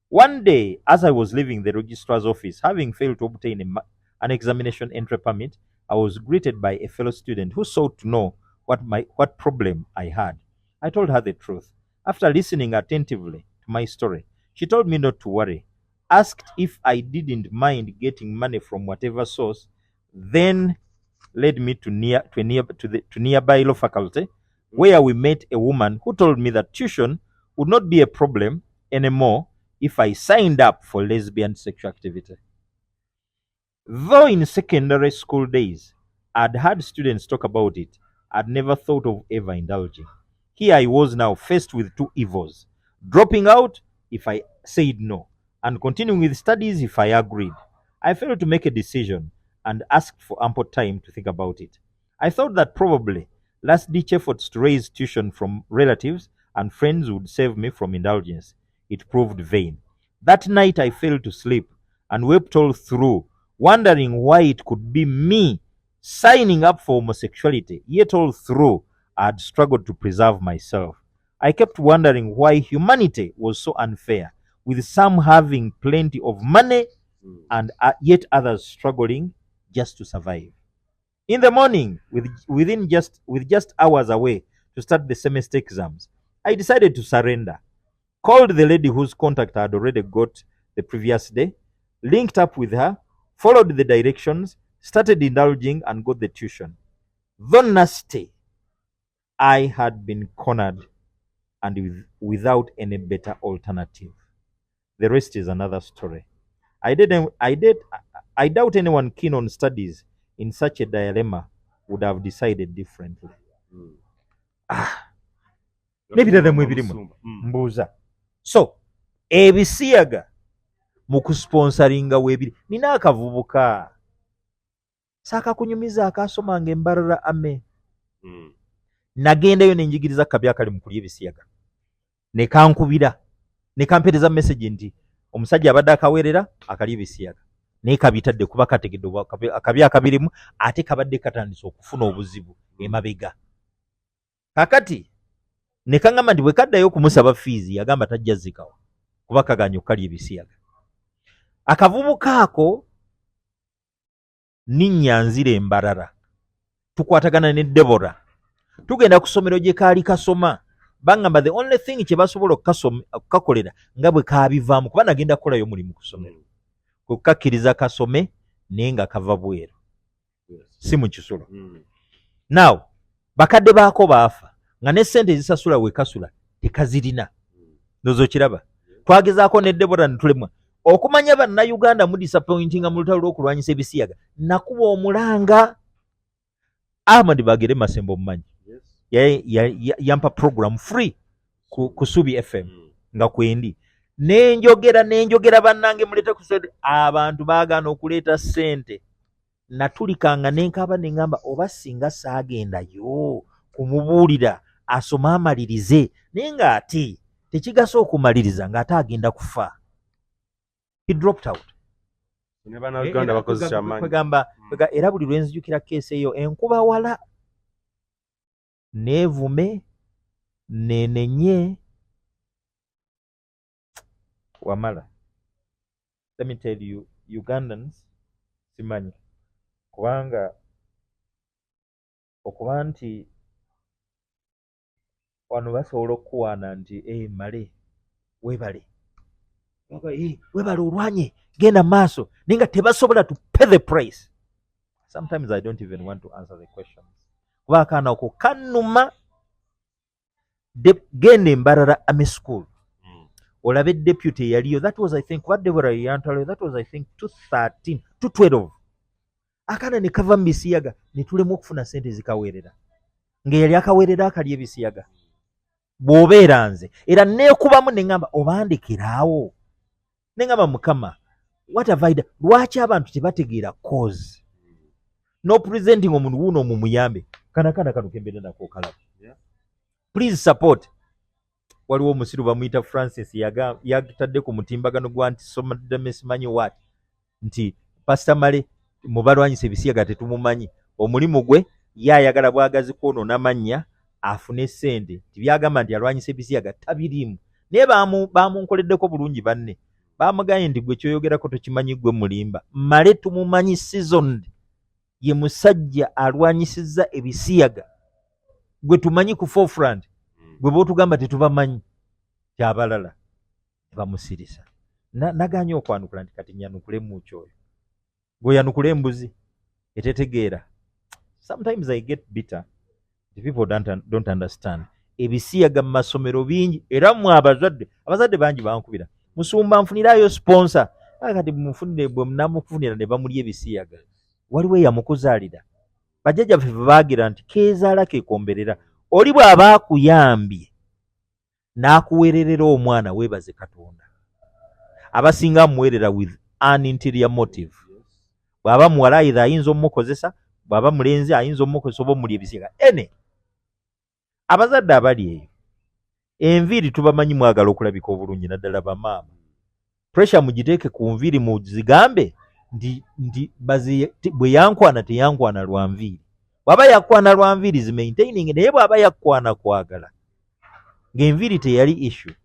One day, as I was leaving the registrar's office, having failed to obtain an examination entry permit, I was greeted by a fellow student who sought to know what problem I had. I told her the truth. After listening attentively to my story, she told me not to worry, asked if I didn't mind getting money from whatever source, then led me to near to a near to the to nearby law faculty, where we met a woman who told me that tuition would not be a problem anymore if I signed up for lesbian sexual activity. Though in secondary school days I'd had students talk about it, I'd never thought of ever indulging. Here I was now faced with two evils: dropping out if I said no, and continuing with studies if I agreed. I failed to make a decision and asked for ample time to think about it. I thought that probably last ditch efforts to raise tuition from relatives and friends would save me from indulgence. It proved vain. That night I failed to sleep and wept all through, wondering why it could be me signing up for homosexuality, yet all through I had struggled to preserve myself. I kept wondering why humanity was so unfair, with some having plenty of money and yet others struggling just to survive. In the morning, with just hours away to start the semester exams, I decided to surrender. Called the lady whose contact I had already got the previous day, linked up with her, followed the directions, started indulging, and got the tuition. Though nasty, I had been cornered and without any better alternative. The rest is another story. I didn't I did I doubt anyone keen on studies in such a dilemma would have decided differently. Ah, n'ebirala mu ebirimu. Mbuuza, so ebisiyaga mu kusponsoringa weebiri. Nina akavubuka saakakunyumiza akaasomanga embarara ame. Nagendayo nenjigiriza kabi akali mu kulya ebisiyaga, ne kankubira ne kampeereza message nti omusajja abadde akaweerera akalya ebisiyaga, naye kabitadde kuba kategedde akabi akabirimu, ate kabadde katandise okufuna obuzibu emabega. Kakati ne kaŋŋamba nti bwe kaddayo okumusaba fiizi, yagamba tajja zikawa kuba kaganye okukalya ebisiyaga. Akavubuka ako ninnya nzira embarara, tukwatagana ne Debora, tugenda ku ssomero gye kaali kasoma. Baŋŋamba the only thing kye basobola okukakolera nga bwe kabivaamu, kuba nagenda kukolayo omulimu ku ssomero, kwe kukakkiriza kasome naye nga kava bweru, si mu kisulo. Now bakadde baako baafa nga ne ssente ezisasula we kasula tekazirina. Ndowooza okiraba. Twagezaako ne Debora ne tulemwa okumanya Bannayuganda mu disappointinga mu lutalo lw'okulwanyisa ebisiyaga. Nakuba omulanga Ahmad Bagere Masembo, omumanyi, yampa program free ku Subi FM nga kwendi nenjogera nenjogera, bannange muleete ku sente. Abantu baagaana okuleeta ssente. Natulikanga nenkaba neŋŋamba oba singa saagendayo kumubuulira asome amalirize, naye ng'ate tekigasa okumaliriza ng'ate agenda kufa. He dropped out. Ne Bannayuganda bakoze kyamaanyi. Kwegamba era buli lwe nzijukira case eyo enkuba wala neevume nenenye wamala. Let me tell you, Ugandans, simanyi kubanga okuba nti wano basobola okukuwaana nti, "Eh, male weebale. Eh, weebale olwanye, genda maaso," naye nga tebasobola to pay the price. Sometimes I don't even want to answer the questions kuba akaana oko kannuma. Genda Embarara Army School olabe deputy eyaliyo. That was, I think, kuba Debora yantwalayo, that was, I think, 213, 212. Akaana ne kava mu bisiyaga ne tulema okufuna sente zikaweerera, ng'eyali akaweerera akalya ebisiyaga. Bw'obeera nze era neekubamu ne ŋŋamba obandekeraawo, ne ŋŋamba, "Mukama, what have I done?" Lwaki abantu tebategeera cause no presenting omuntu wuuno omumuyambe? Kana kana kano kembeera nako kalaba. Please support. Waliwo omusiru bamuyita Francis, yatadde ku mutimbagano gwa nti somadame simanyi what, nti Pasita Male mubalwanyisa ebisiyaga tetumumanyi, omulimu gwe ye ayagala bwagazi kwonoona mannya afune ssente. Tibyagamba nti alwanyisa ebisiyaga tabiriimu, naye bamunkoleddeko bulungi. Banne bamugambye nti gwe kyoyogerako tokimanyi, gwe mulimba. Male tumumanyi, seasoned, ye musajja alwanyisizza ebisiyaga gwe tumanyi ku forefront. Gwe bootugamba tetubamanyi kyabalala tebamusirisa. Naganye okwanukula nti kati nyanukule muki oyo gweoyanukula embuzi etetegeera. Sometimes I get bitter. The people don't understand. Ebisiyaga mu masomero bingi, era mmwe abazadde bangi bankubira, "Musumba, nfunirayo sponsor." Ah, kati mufunire, bwe munamufunira ne bamulya ebisiyaga, waliwo eyamukuzaalira. Bajjajja baffe baagira nti keezaala kekomberera. Oli bw'aba akuyambye n'akuweererera omwana, weebaze Katonda. Abasinga amuweerera with an interior motive. Bw'aba muwala ayitha ayinza omukozesa, bw'aba mulenzi ayinza omukozesa oba omuli ebisiyaga. Ene abazadde abali eyo, enviiri tubamanyi, mwagala okulabika obulungi, naddala bamaama. Pressure mugiteeke ku nviiri, muzigambe nti bwe yankwana teyankwana lwa nviiri. Bw'aba yakwana lwa nviiri, zimaintaining, naye bw'aba yakwana kwagala ng'enviiri teyali issue,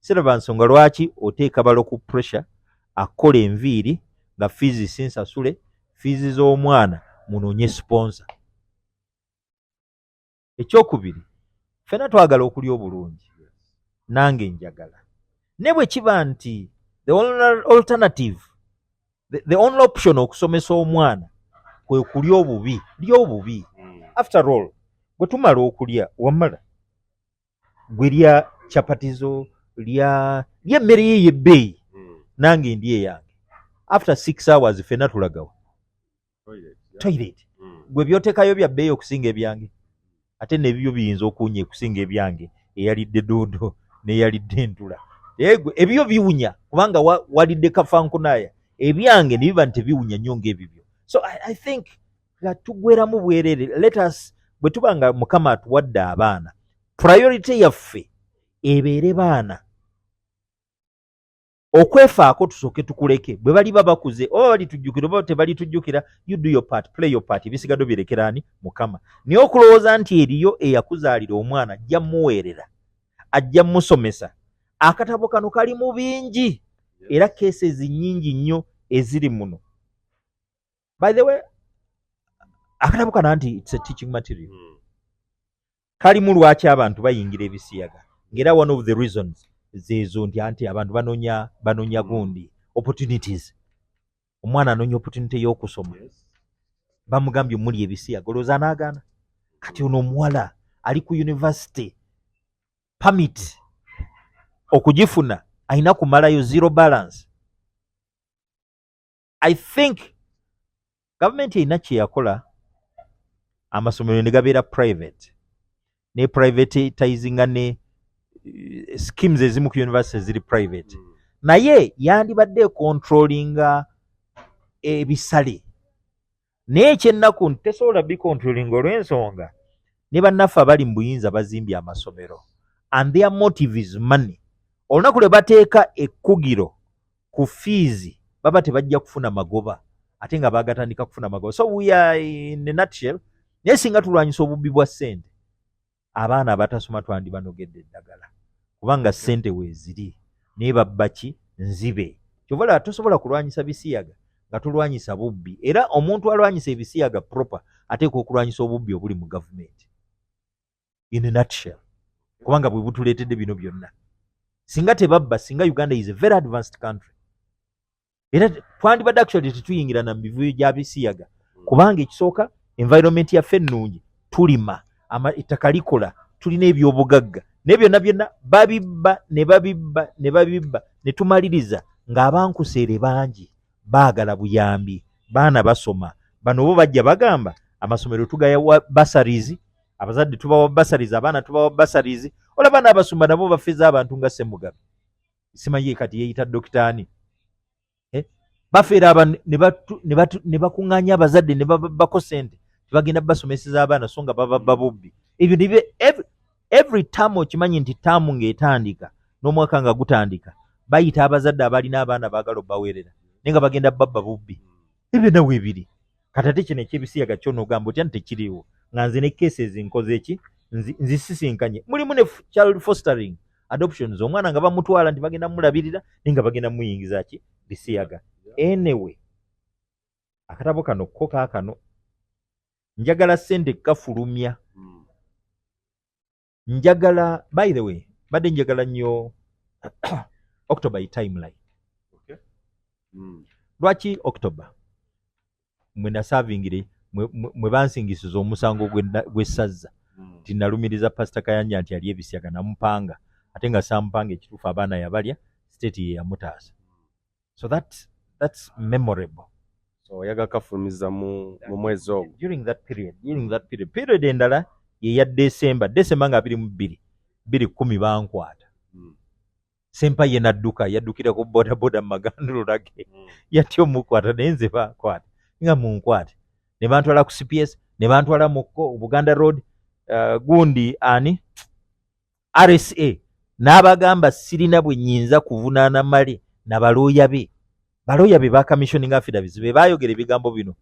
siraba nsonga lwaki oteeka balo ku pressure akola enviiri nga fees sinsasule fees z'omwana. Munoonye sponsor. Ekyokubiri, ffenna twagala okulya obulungi, nange njagala, ne bwe kiba nti the only alternative, the only option okusomesa omwana kwe kulya obubi, lya obubi. After all, bwe tumala okulya, wamala gwe lya chapati zo, lya emmere ye ey'ebbeeyi, nange ndi eyange. After 6 hours ffenna tulagawa? Toilet. Gwe byoteekayo bya bbeeyi okusinga ebyange, ate nebyo biyinza okuwunya okusinga ebyange, eyalidde doodo n'eyalidde entula. Naye gwe ebyo biwunya kubanga walidde kafankunaaya, ebyange ne biba nti tebiwunya nnyo ng'ebibyo. So I think nga tugweramu bwerere. Let us, bwe tuba nga Mukama atuwadde abaana, priority yaffe ebeere baana. Okwefaako tusooke tukuleke, bwe baliba bakuze oba balitujjukira oba tebalitujjukira, you do your part, play your part, ebisigadde birekeraani Mukama. Naye okulowooza nti eriyo eyakuzaalira omwana ajja muweerera, ajja musomesa, akatabo kano kalimu bingi era cases nnyingi nnyo eziri muno. By the way, akatabo kano nti it's a teaching material, kalimu lwaki abantu bayingira ebisiyaga. Ng'era one of the reasons zeezo nti anti abantu banoonya gundi opportunities. Omwana anoonya opportunity y'okusoma, bamugambye omuli ebisiyaga, olowooza anaagaana? Kati ono omuwala ali ku university, permit okugifuna alina kumalayo zero balance. I think gavumenti erina kye yakola, amasomero ne gabeera private, ne privatizinga ne schemes ezimu ku university ziri private, naye yandibadde econtrollinga ebisale. Naye ekyennaku nti tesobola bicontrollinga olw'ensonga ne bannaffe abali mu buyinza bazimbye amasomero and their motive is money. Olunaku lwe bateeka ekkugiro ku fees, baba tebajja kufuna magoba, ate nga baagatandika kufuna magoba. So we are in a nutshell. Naye singa tulwanyisa obubbi bwa ssente, abaana abatasoma twandibanogedde eddagala, kubanga ssente weeziri, naye babba ki nzibe. Kyova olaba tosobola kulwanyisa bisiyaga nga tolwanyisa bubbi. Era omuntu alwanyisa ebisiyaga proper ateekwa okulwanyisa obubbi obuli mu gavumenti in a nutshell, kubanga bwe butuleetedde bino byonna. Singa tebabba, singa Uganda is a very advanced country, era twandibadde actually tetuyingira na mu mivuyo gya bisiyaga, kubanga ekisooka environment yaffe ennungi, tulima, ettaka likola, tulina ebyobugagga, naye byonna byonna babibba ne babibba ne babibba ne tumaliriza ng'abankuseere bangi baagala buyambi. Baana basoma bano bo bajja bagamba amasomero tugayawa bursaries, abazadde tubawa bursaries, abaana tubawa bursaries. Olaba n'abasumba nabo bafeza abantu nga Ssemugabe, simanyi kati yeeyita dokitaani, eh? Bafeera abantu ne bakuŋŋaanya abazadde ne bababbako sente, tebagenda basomeseza abaana, so nga bababba bubbi. Ebyo every term, okimanyi nti term ng'etandika n'omwaka nga gutandika, bayita abazadde abalina abaana baagala obbaweerera, naye nga bagenda babba bubbi. Ebyo nawe ebiri. Kati ate kino ekyebisiyaga kyo n'ogamba otya nti tekiriiwo, nga nze ne cases nkoze eki, nzisisinkanye. Mulimu ne child fostering, adoptions, omwana nga bamutwala nti bagenda mulabirira, naye nga bagenda muyingiza ki? Bisiyaga. Anyway, akatabo kano ko kaakano njagala ssente kafulumya. Njagala, by the way, badde njagala nnyo October timeline. Lwaki October? Mwe nasaavingire, mwe bansingisiza omusango gw'essazza nti nalumiriza Pasita Kayanja nti ali ebisiyaga, namupanga, ate nga saamupanga. Ekituufu abaana yabalya, state ye yamutaasa. So that's memorable. So oyagala kafulumiza mu mwezi ogwo? During that period. Period endala ye ya December nga 22, 210 bankwata. Sempa ye nadduka, yaddukira ku bodaboda mu magandulula ge, yatya omukwata, naye nze bankwata nga munkwate ne bantwala ku CPS, ne bantwala mu Buganda Road, gundi ani, RSA, n'abagamba sirina bwe nnyinza kuvunaana Male na balooya be. Balooya be bacommissioning affidavits be baayogera ebigambo bino.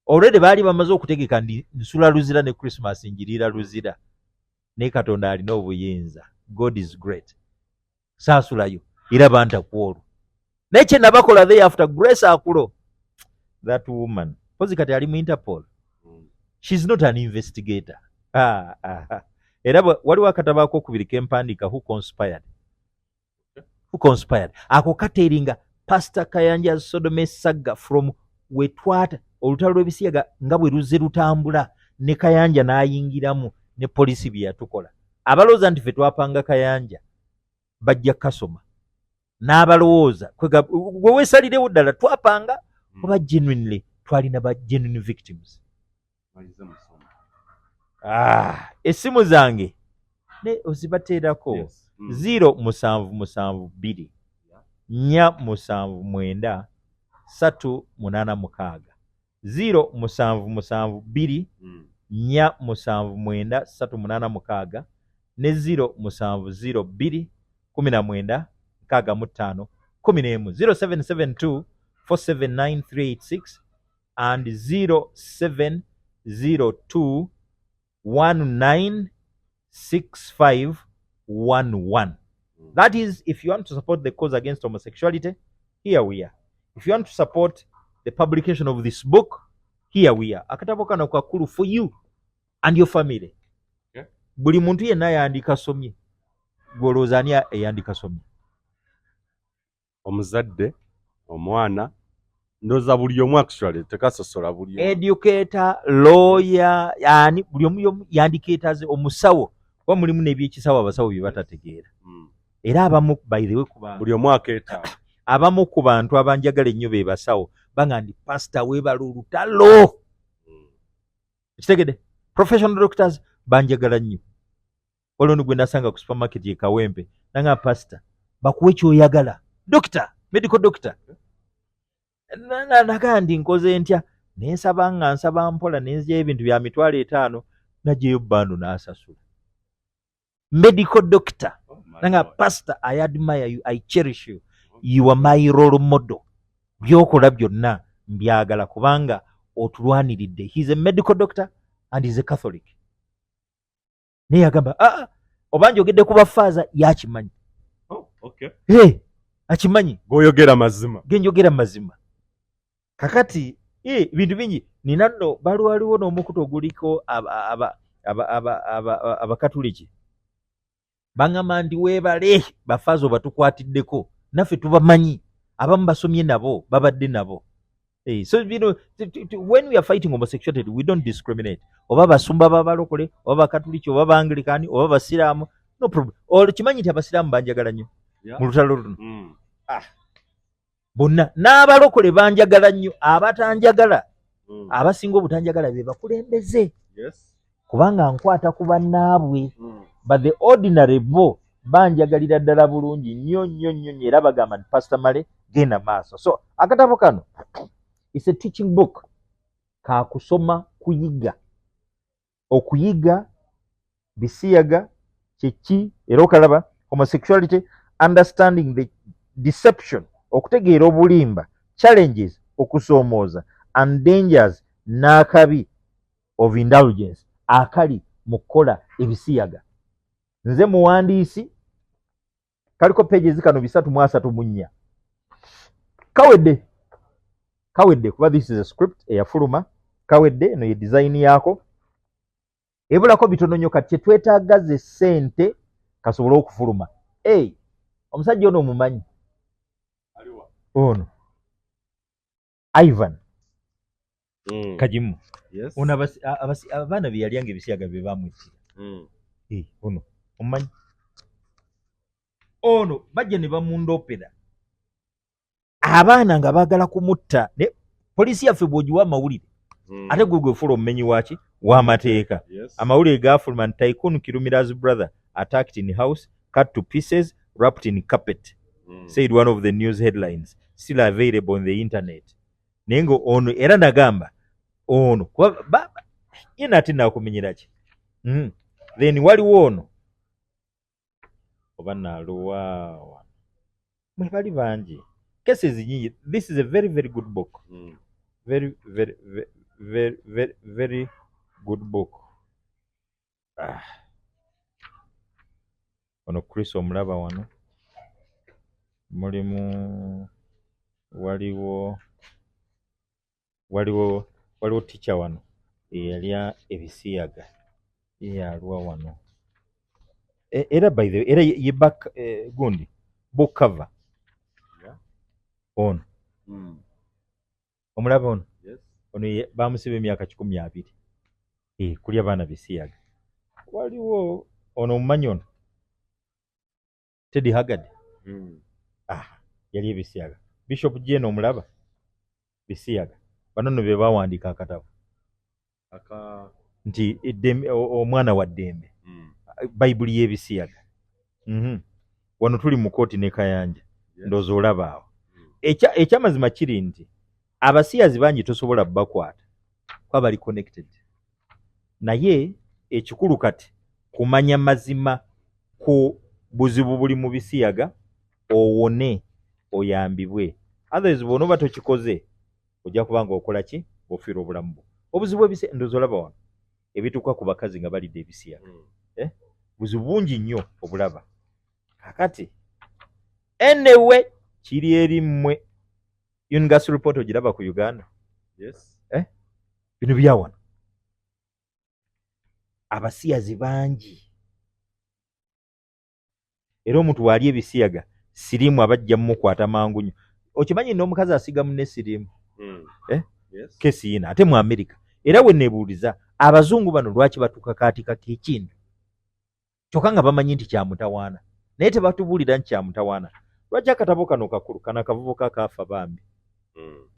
Already baali bamaze okutegeka ndi nsula Luzira, ne Christmas njiriira Luzira, naye Katonda alina obuyinza. God is great. Saasulayo era banta ku olwo, naye kye nabakola there after, Grace Akulo, that woman, pozi kati ali mu Interpol. She's not an investigator. Ah, ah, ah. Era waliwo akatabo akokubiri kempandiika, Who Conspired, Who Conspired. Ako kateringa Pastor Kayanja sodomy saga from wetwata olutalo lw'ebisiyaga nga bwe luzze lutambula, ne Kayanja n'ayingiramu, ne polisi bye yatukola. Abalowooza nti ffe twapanga Kayanja bajja kasoma, n'abalowooza gwe weesalirewo ddala twapanga oba genuinely twalina ba genuine victims. Ah, essimu zange ne ozibateerako. 0772 479 386, 0772 479 386, ne 0702 19 65 11, 0772 479 386 and 0702 196511. That is, if you want to support the cause against homosexuality, here we are. If you want to support the publication of this book, here we are. Akatabo kano kakulu for you and your family. Buli muntu yenna yandikasomye. Gwolowooza ani eyandikasomye? Omuzadde, omwana, ndowooza buli omu. Actually tekasosola, buli omu. Educator, lawyer, yani buli omu yandikeetaze, omusawo, kuba mulimu n'ebyekisawo abasawo bye batategeera. Era abamu, by the way, kuba Buli omu akeetaaga. Abamu ku bantu abanjagala ennyo be basawo, banga ndi, "Pasita, weebala olutalo." Kitegedde? Professional doctors banjagala nnyo. Waliwo no gwe nasanga ku supermarket e Kawempe, nanga, "Pasita, bakuwe kyoyagala." Doctor, medical doctor. Nagaa ndi, "Nkoze ntya?" Nensaba nga nsaba mpola, nenzyayo ebintu bya 50,000, najjayo bando n'asasula. Medical doctor. Oh my Nanga, God. "Pastor, I admire you, I cherish you, you are my role model. Byokola byonna mbyagala kubanga otulwaniridde." He is a medical doctor and is a Catholic. Naye yagamba, "Aa, oba njogedde ku bafaaza." Yakimanyi. Oh, okay. Hey, akimanyi. G'oyogera mazima. Genjogera mazima. Kakati bintu bingi nina nno. Baliwaliwo n'omukutu oguliko abakatuliki, baŋŋamba nti weebale bafaaza obatukwatiddeko, naffe tubamanyi, abamu basomye nabo, babadde nabo. So bino when we are fighting homosexuality, we don't discriminate, oba basumba babalokole, oba bakatuliki, oba baanglikani, oba basiraamu, no problem. Olwo kimanyi nti abasiraamu banjagala nnyo mu lutalo luno. Bonna n'abalokole banjagala nnyo. Abatanjagala, abasinga obutanjagala be bakulembeze, kubanga nkwata ku bannaabwe. But the ordinary bo banjagalira ddala bulungi nnyo nnyo nnyo nnyo, era bagamba nti, "Pastor Male, genda maaso." So akatabo kano is a teaching book, kakusoma, kuyiga, okuyiga bisiyaga kyeki. Era okalaba, homosexuality, understanding the deception, okutegeera obulimba, challenges, okusoomooza, and dangers, n'akabi, of indulgence, akali mu kukola ebisiyaga. Nze muwandiisi. Kaliko pages kano 334. Kawedde, kawedde, kuba this is a script eyafuluma. Kawedde. Eno ye design yaako, ebulako bitono nnyo. Kati kyetwetaaga ze ssente kasobole okufuluma. Hey, omusajja ono omumanyi? Ono Ivan Kagimu. Ono abaana be yalyanga ebisiyaga bye bamwittira. Ono omumanyi? Ono bajja ne bamundopera abaana nga baagala kumutta. Ne poliisi yaffe bw'ogiwa amawulire, ate gwe gwefuula omumenyi waki w'amateeka. Amawulire gafuluma nti tycoon Kirumira's brother attacked in house, cut to pieces, wrapped in carpet, said one of the news headlines still available on the internet. Naye nga ono era nagamba ono kuba yena ate nakumenyera ki? Then waliwo ono oba naluwaawa, mwe bali bangi, cases nyingi. This is a very very good book. Very very very very very good book. Ah. Ono Chris omulaba wano, mulimu, waliwo teacher wano eyalya ebisiyaga, ye yalwa wano. Era by the way, era ye back gundi book cover. Ono omulaba ono? Yes. Ono bamusiba emyaka 120, kulya baana bisiyaga. Waliwo ono, omumanyi ono Teddy Haggard? Ah, yali ebisiyaga. Bishop Jane omulaba? Bisiyaga. Bano nno be bawandiika akatabo Aka nti omwana wa ddembe, bayibuli y'ebisiyaga. Wano tuli mu kooti ne Kayanja. Ndowooza olaba awo. Ekyamazima kiri nti abasiyazi bangi tosobola bakwata kuba bali connected, naye ekikulu kati kumanya mazima ku buzibu buli mu bisiyaga, owone, oyambibwe. Otherwise bw'onooba tokikoze, ojja kuba nga okola ki, ofiirwa obulamu bwo. Obuzibu ebisi, ndowooza olaba wano ebituuka ku bakazi nga balidde ebisiyaga. Buzibu bungi nnyo obulaba. Kakati anyway, kiri eri mmwe. UNGASS report ogiraba ku Uganda? Yes. Bino byawano, abasiyazi bangi. Era omuntu waali ebisiyaga, siriimu abajja mumukwata mangu nnyo. Okimanyi n'omukazi asiga munne siriimu? Eh? Yes. Kesi yina ate mu Amerika. Era we neebuuliza, abazungu bano lwaki batukakaatikako ekintu kyokka nga bamanyi nti kyamutawaana, naye tebatubuulira nti kyamutawaana? Lwaki akatabo kano kakulu? Kano akavubuka kaafa bambi.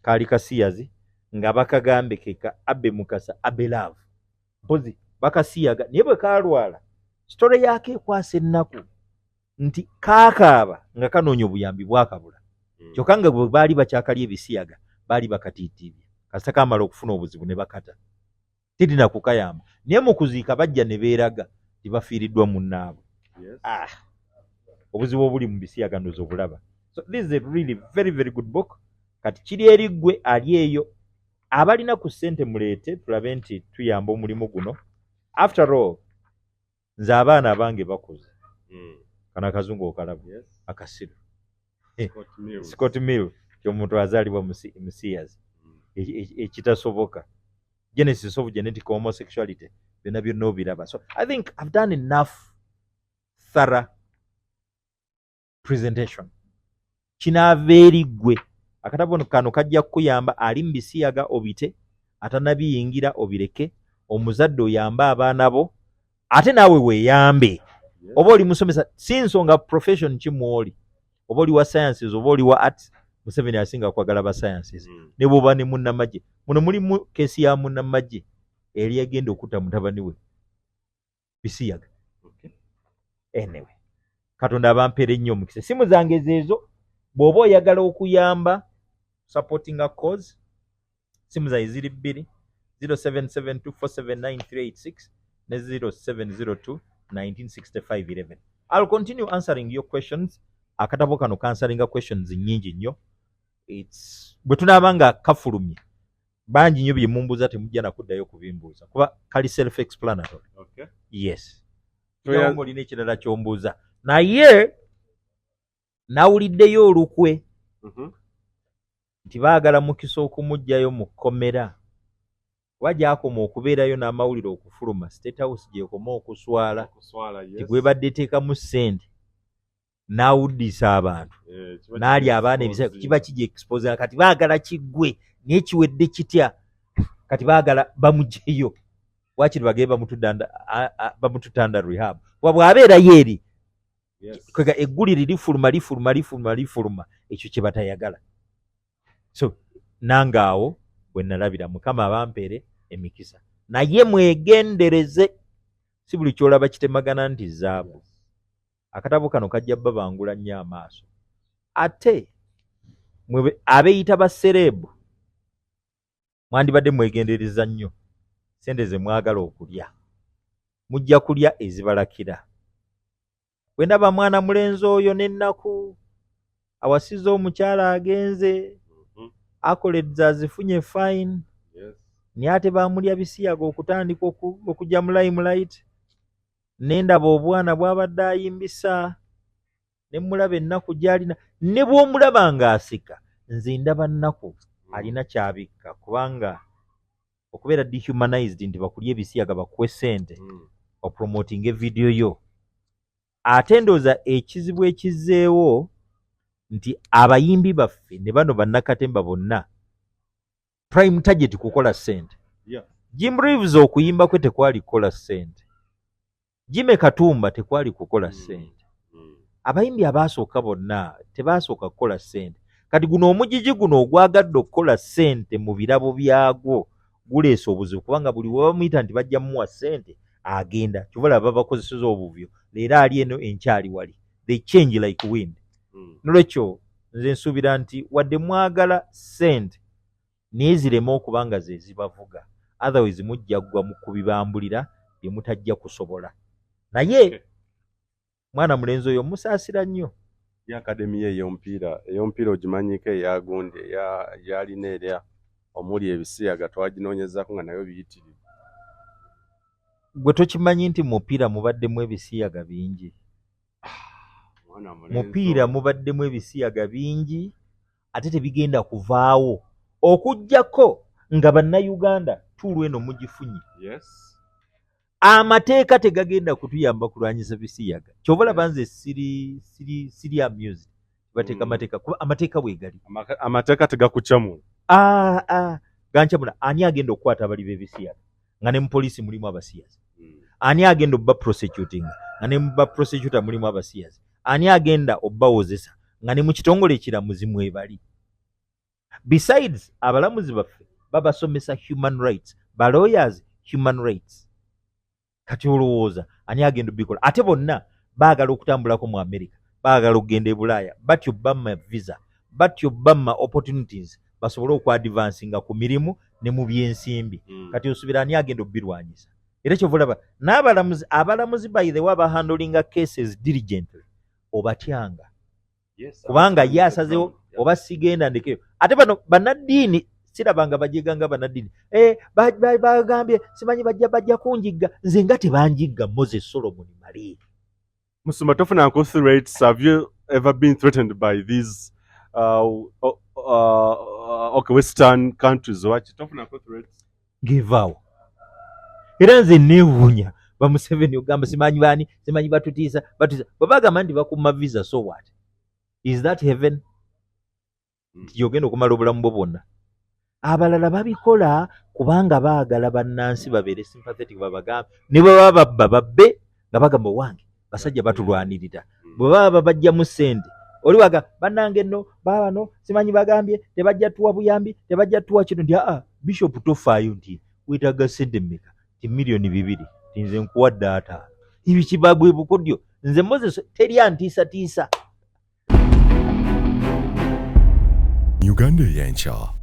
Kaali kasiyazi nga bakagambe keka Abe Mukasa, Abe Love, mpozi bakasiyaga, naye bwe kalwala story yaako ekwasa ennaku nti kaakaaba nga kanoonya obuyambi bwakabula. Kyokka nga bwe baali bakyakali ebisiyaga baali bakatiitiibya, kasita kamala okufuna obuzibu ne bakata, tirina kukayamba, naye mu kuziika bajja ne beeraga nti bafiiriddwa munnaabwe. Ah, obuzibu obuli mu bisiyaga ndoza obulaba. So this is a really very very good book. Kati kiri eri ggwe ali eyo, abalina ku ssente muleete tulabe nti tuyamba omulimu guno. After all, nze abaana abange bakuze. Kano akazungu okalaba? Yes. Akasiru. Scott Mills. Scott Mill, kyomuntu azaalibwa mu Sears. Ekitasoboka, genesis of genetic homosexuality, byonna byonna obiraba. So I think I've done enough thorough presentation. Kinaava eri ggwe. Akatabo kano kajja kukuyamba ali mu bisiyaga obite, atanabiyingira obireke, omuzadde oyambe abaana bo, ate naawe weeyambe. Oba oli musomesa, si nsonga profession ki mwoli, oba oli wa sciences oba oli wa arts, Museveni asinga kwagala ba sciences. Ne bw'oba ne munnamagye, muno mulimu case ya munnamagye eri agenda okutta mutabani we bisiyaga. Anyway, Katonda abampeera ennyo omukisa. Essimu zange zeezo, bw'oba oyagala okuyamba supporting a cause, simu zange ziri bbiri: 0772479386 ne 0702 196511. I'll continue answering your questions. Akatabo kano kansweringa questions nnyingi nnyo. It's bwe tunaaba nga kafulumye, bangi nnyo bye mumbuuza temujja nakuddayo kubimbuuza kuba kali self explanatory. Yes. Nga olina ekirala kyombuuza, naye nawuliddeyo olukwe nti baagala Mukisa okumuggyayo mu kkomera, kuba gy'akoma okubeerayo n'amawulire okufuluma, State House gy'ekoma okuswala. Okuswala, yes. Nti gwebadde eteekamu ssente n'awuddisa abantu Eh, kiba n'alya abaana ebiseera, kiba kijja expose. Kati baagala kiggwe, naye kiwedde kitya? Kati baagala bamugyeyo, wakiri bagende bamututte under rehab, kuba bw'abeerayo eri kwega eggulire lifuluma, lifuluma, lifuluma, lifuluma, ekyo kye batayagala. So nange awo bwe nalabira. Mukama abampeere emikisa, naye mwegendereze, si buli kyolaba kitemagana nti zaabu. Akatabo kano kajja babangula nnyo amaaso. Ate mwe abeeyita ba celeb, mwandibadde mwegendereza nnyo sente ze mwagala okulya, mujja kulya ezibalakira. Bwe ndaba mwana mulenzi oyo n'ennaku, awasiza omukyala agenze, accolades azifunye, fine, naye ate bamulya bisiyaga okutandika okujja mu limelight. Nendaba obwana bw'abadde ayimbisa, ne mulaba ennaku gy'alina, ne bw'omulaba ng'aseka, nze ndaba nnaku, alina kyabikka, kubanga okubeera dehumanized nti bakulya ebisiyaga bakuwe ssente opromotinga evidiyo yo. Ate ndowooza ekizibu ekizzeewo nti abayimbi baffe ne bano bannakatemba bonna, prime target kukola ssente. Jim Reeves okuyimba kwe tekwali kukola ssente, Jime Katumba tekwali kukola ssente. Abayimbi abaasooka bonna tebaasooka kukola ssente. Kati guno omugigi guno ogwagadde okukola ssente mu birabo byagwo guleese obuzibu, kubanga buli we bamuyita nti bajja mumuwa ssente agenda. Kyova olaba babakozeseza obuvuyo, leero ali eno, enkyali wali, they change like wind. Nolwekyo nze nsuubira nti wadde mwagala ssente, naye zireme okuba nga ze zibavuga, otherwise mujja ggwa mu kubibambulira bye mutajja kusobola. Naye mwana mulenzi oyo musaasira nnyo. Ye academy ye ey'omupiira ogimanyiko, eya gundi eya gyalina erya omuli ebisiyaga, twaginoonyezaako nga nayo biyitirivu. Gwe tokimanyi nti mupiira mubaddemu ebisiyaga bingi? Mwana mulenzi Mupiira oyo. mubaddemu ebisiyaga bingi, ate tebigenda kuvaawo okugjako nga bannayuganda tuulu eno mugifunye. Amateeka tegagenda kutuyamba kulwanyisa bisiyaga. Kyova olaba nze siri amused bateeka amateeka, kuba amateeka bwegali. Amateeka tegakukyamula. Ah, ah, gankyamula. Ani agenda okukwata abali b'ebisiyaga nga ne mu poliisi mulimu abasiyazi? Ani agenda obba prosecuting nga ne mu ba prosecutor mulimu abasiyazi? Ani agenda obbawozesa nga ne mu kitongole ekiramuzi mwebali? Besides, abalamuzi baffe babasomesa human rights, ba lawyers human rights. Kati olowooza ani agenda obikola? Ate bonna baagala okutambulako mu America, baagala okugenda e Bulaaya, batyo bamma visa, batyo bamma opportunities basobole okuadvancinga ku mirimu ne mu byensimbi. Kati osuubira ani agenda obirwanyisa? Era kyova olaba n'abalamuzi, abalamuzi by the way abahandlinga cases diligently obatyanga, kubanga ye asazewo oba sigenda ndekeyo. Ate bano bannaddiini sirabanga bajeganga bannaddiini, eh, bagambye simanyi bajja kunjigga. Nze nga tebanjigga. Moses Solomon Male. Musumba, tofunanko threats? Have you ever been threatened by these okay, western countries? Waki tofunanko threats? Ngevaawo. Era nze neewuunya bamuseveni ogamba simanyi baani, simanyi batutiisa batiisa. Bwe bagamba nti bakumma visa, so what is that heaven? Nti gyogenda okumala obulamu bwo bwonna. Abalala babikola kubanga baagala bannansi babeere sympathetic, babagambe ne bwe baba babba babbe nga bagamba, "Owange basajja batulwanirira." Bwe baba babajjamu ssente, oli waga, "Bannange nno baabano simanyi bagambye tebajja tuwa buyambi, tebajja tuwa kino." Nti aa, bishop, tofaayo. Nti weetaaga ssente mmeka? Ti 2 miliyoni, ti nze nkuwadde 50. Ebyo kibagwe bukodyo. Nze Moses teri antiisatiisa. Uganda ey'enkya.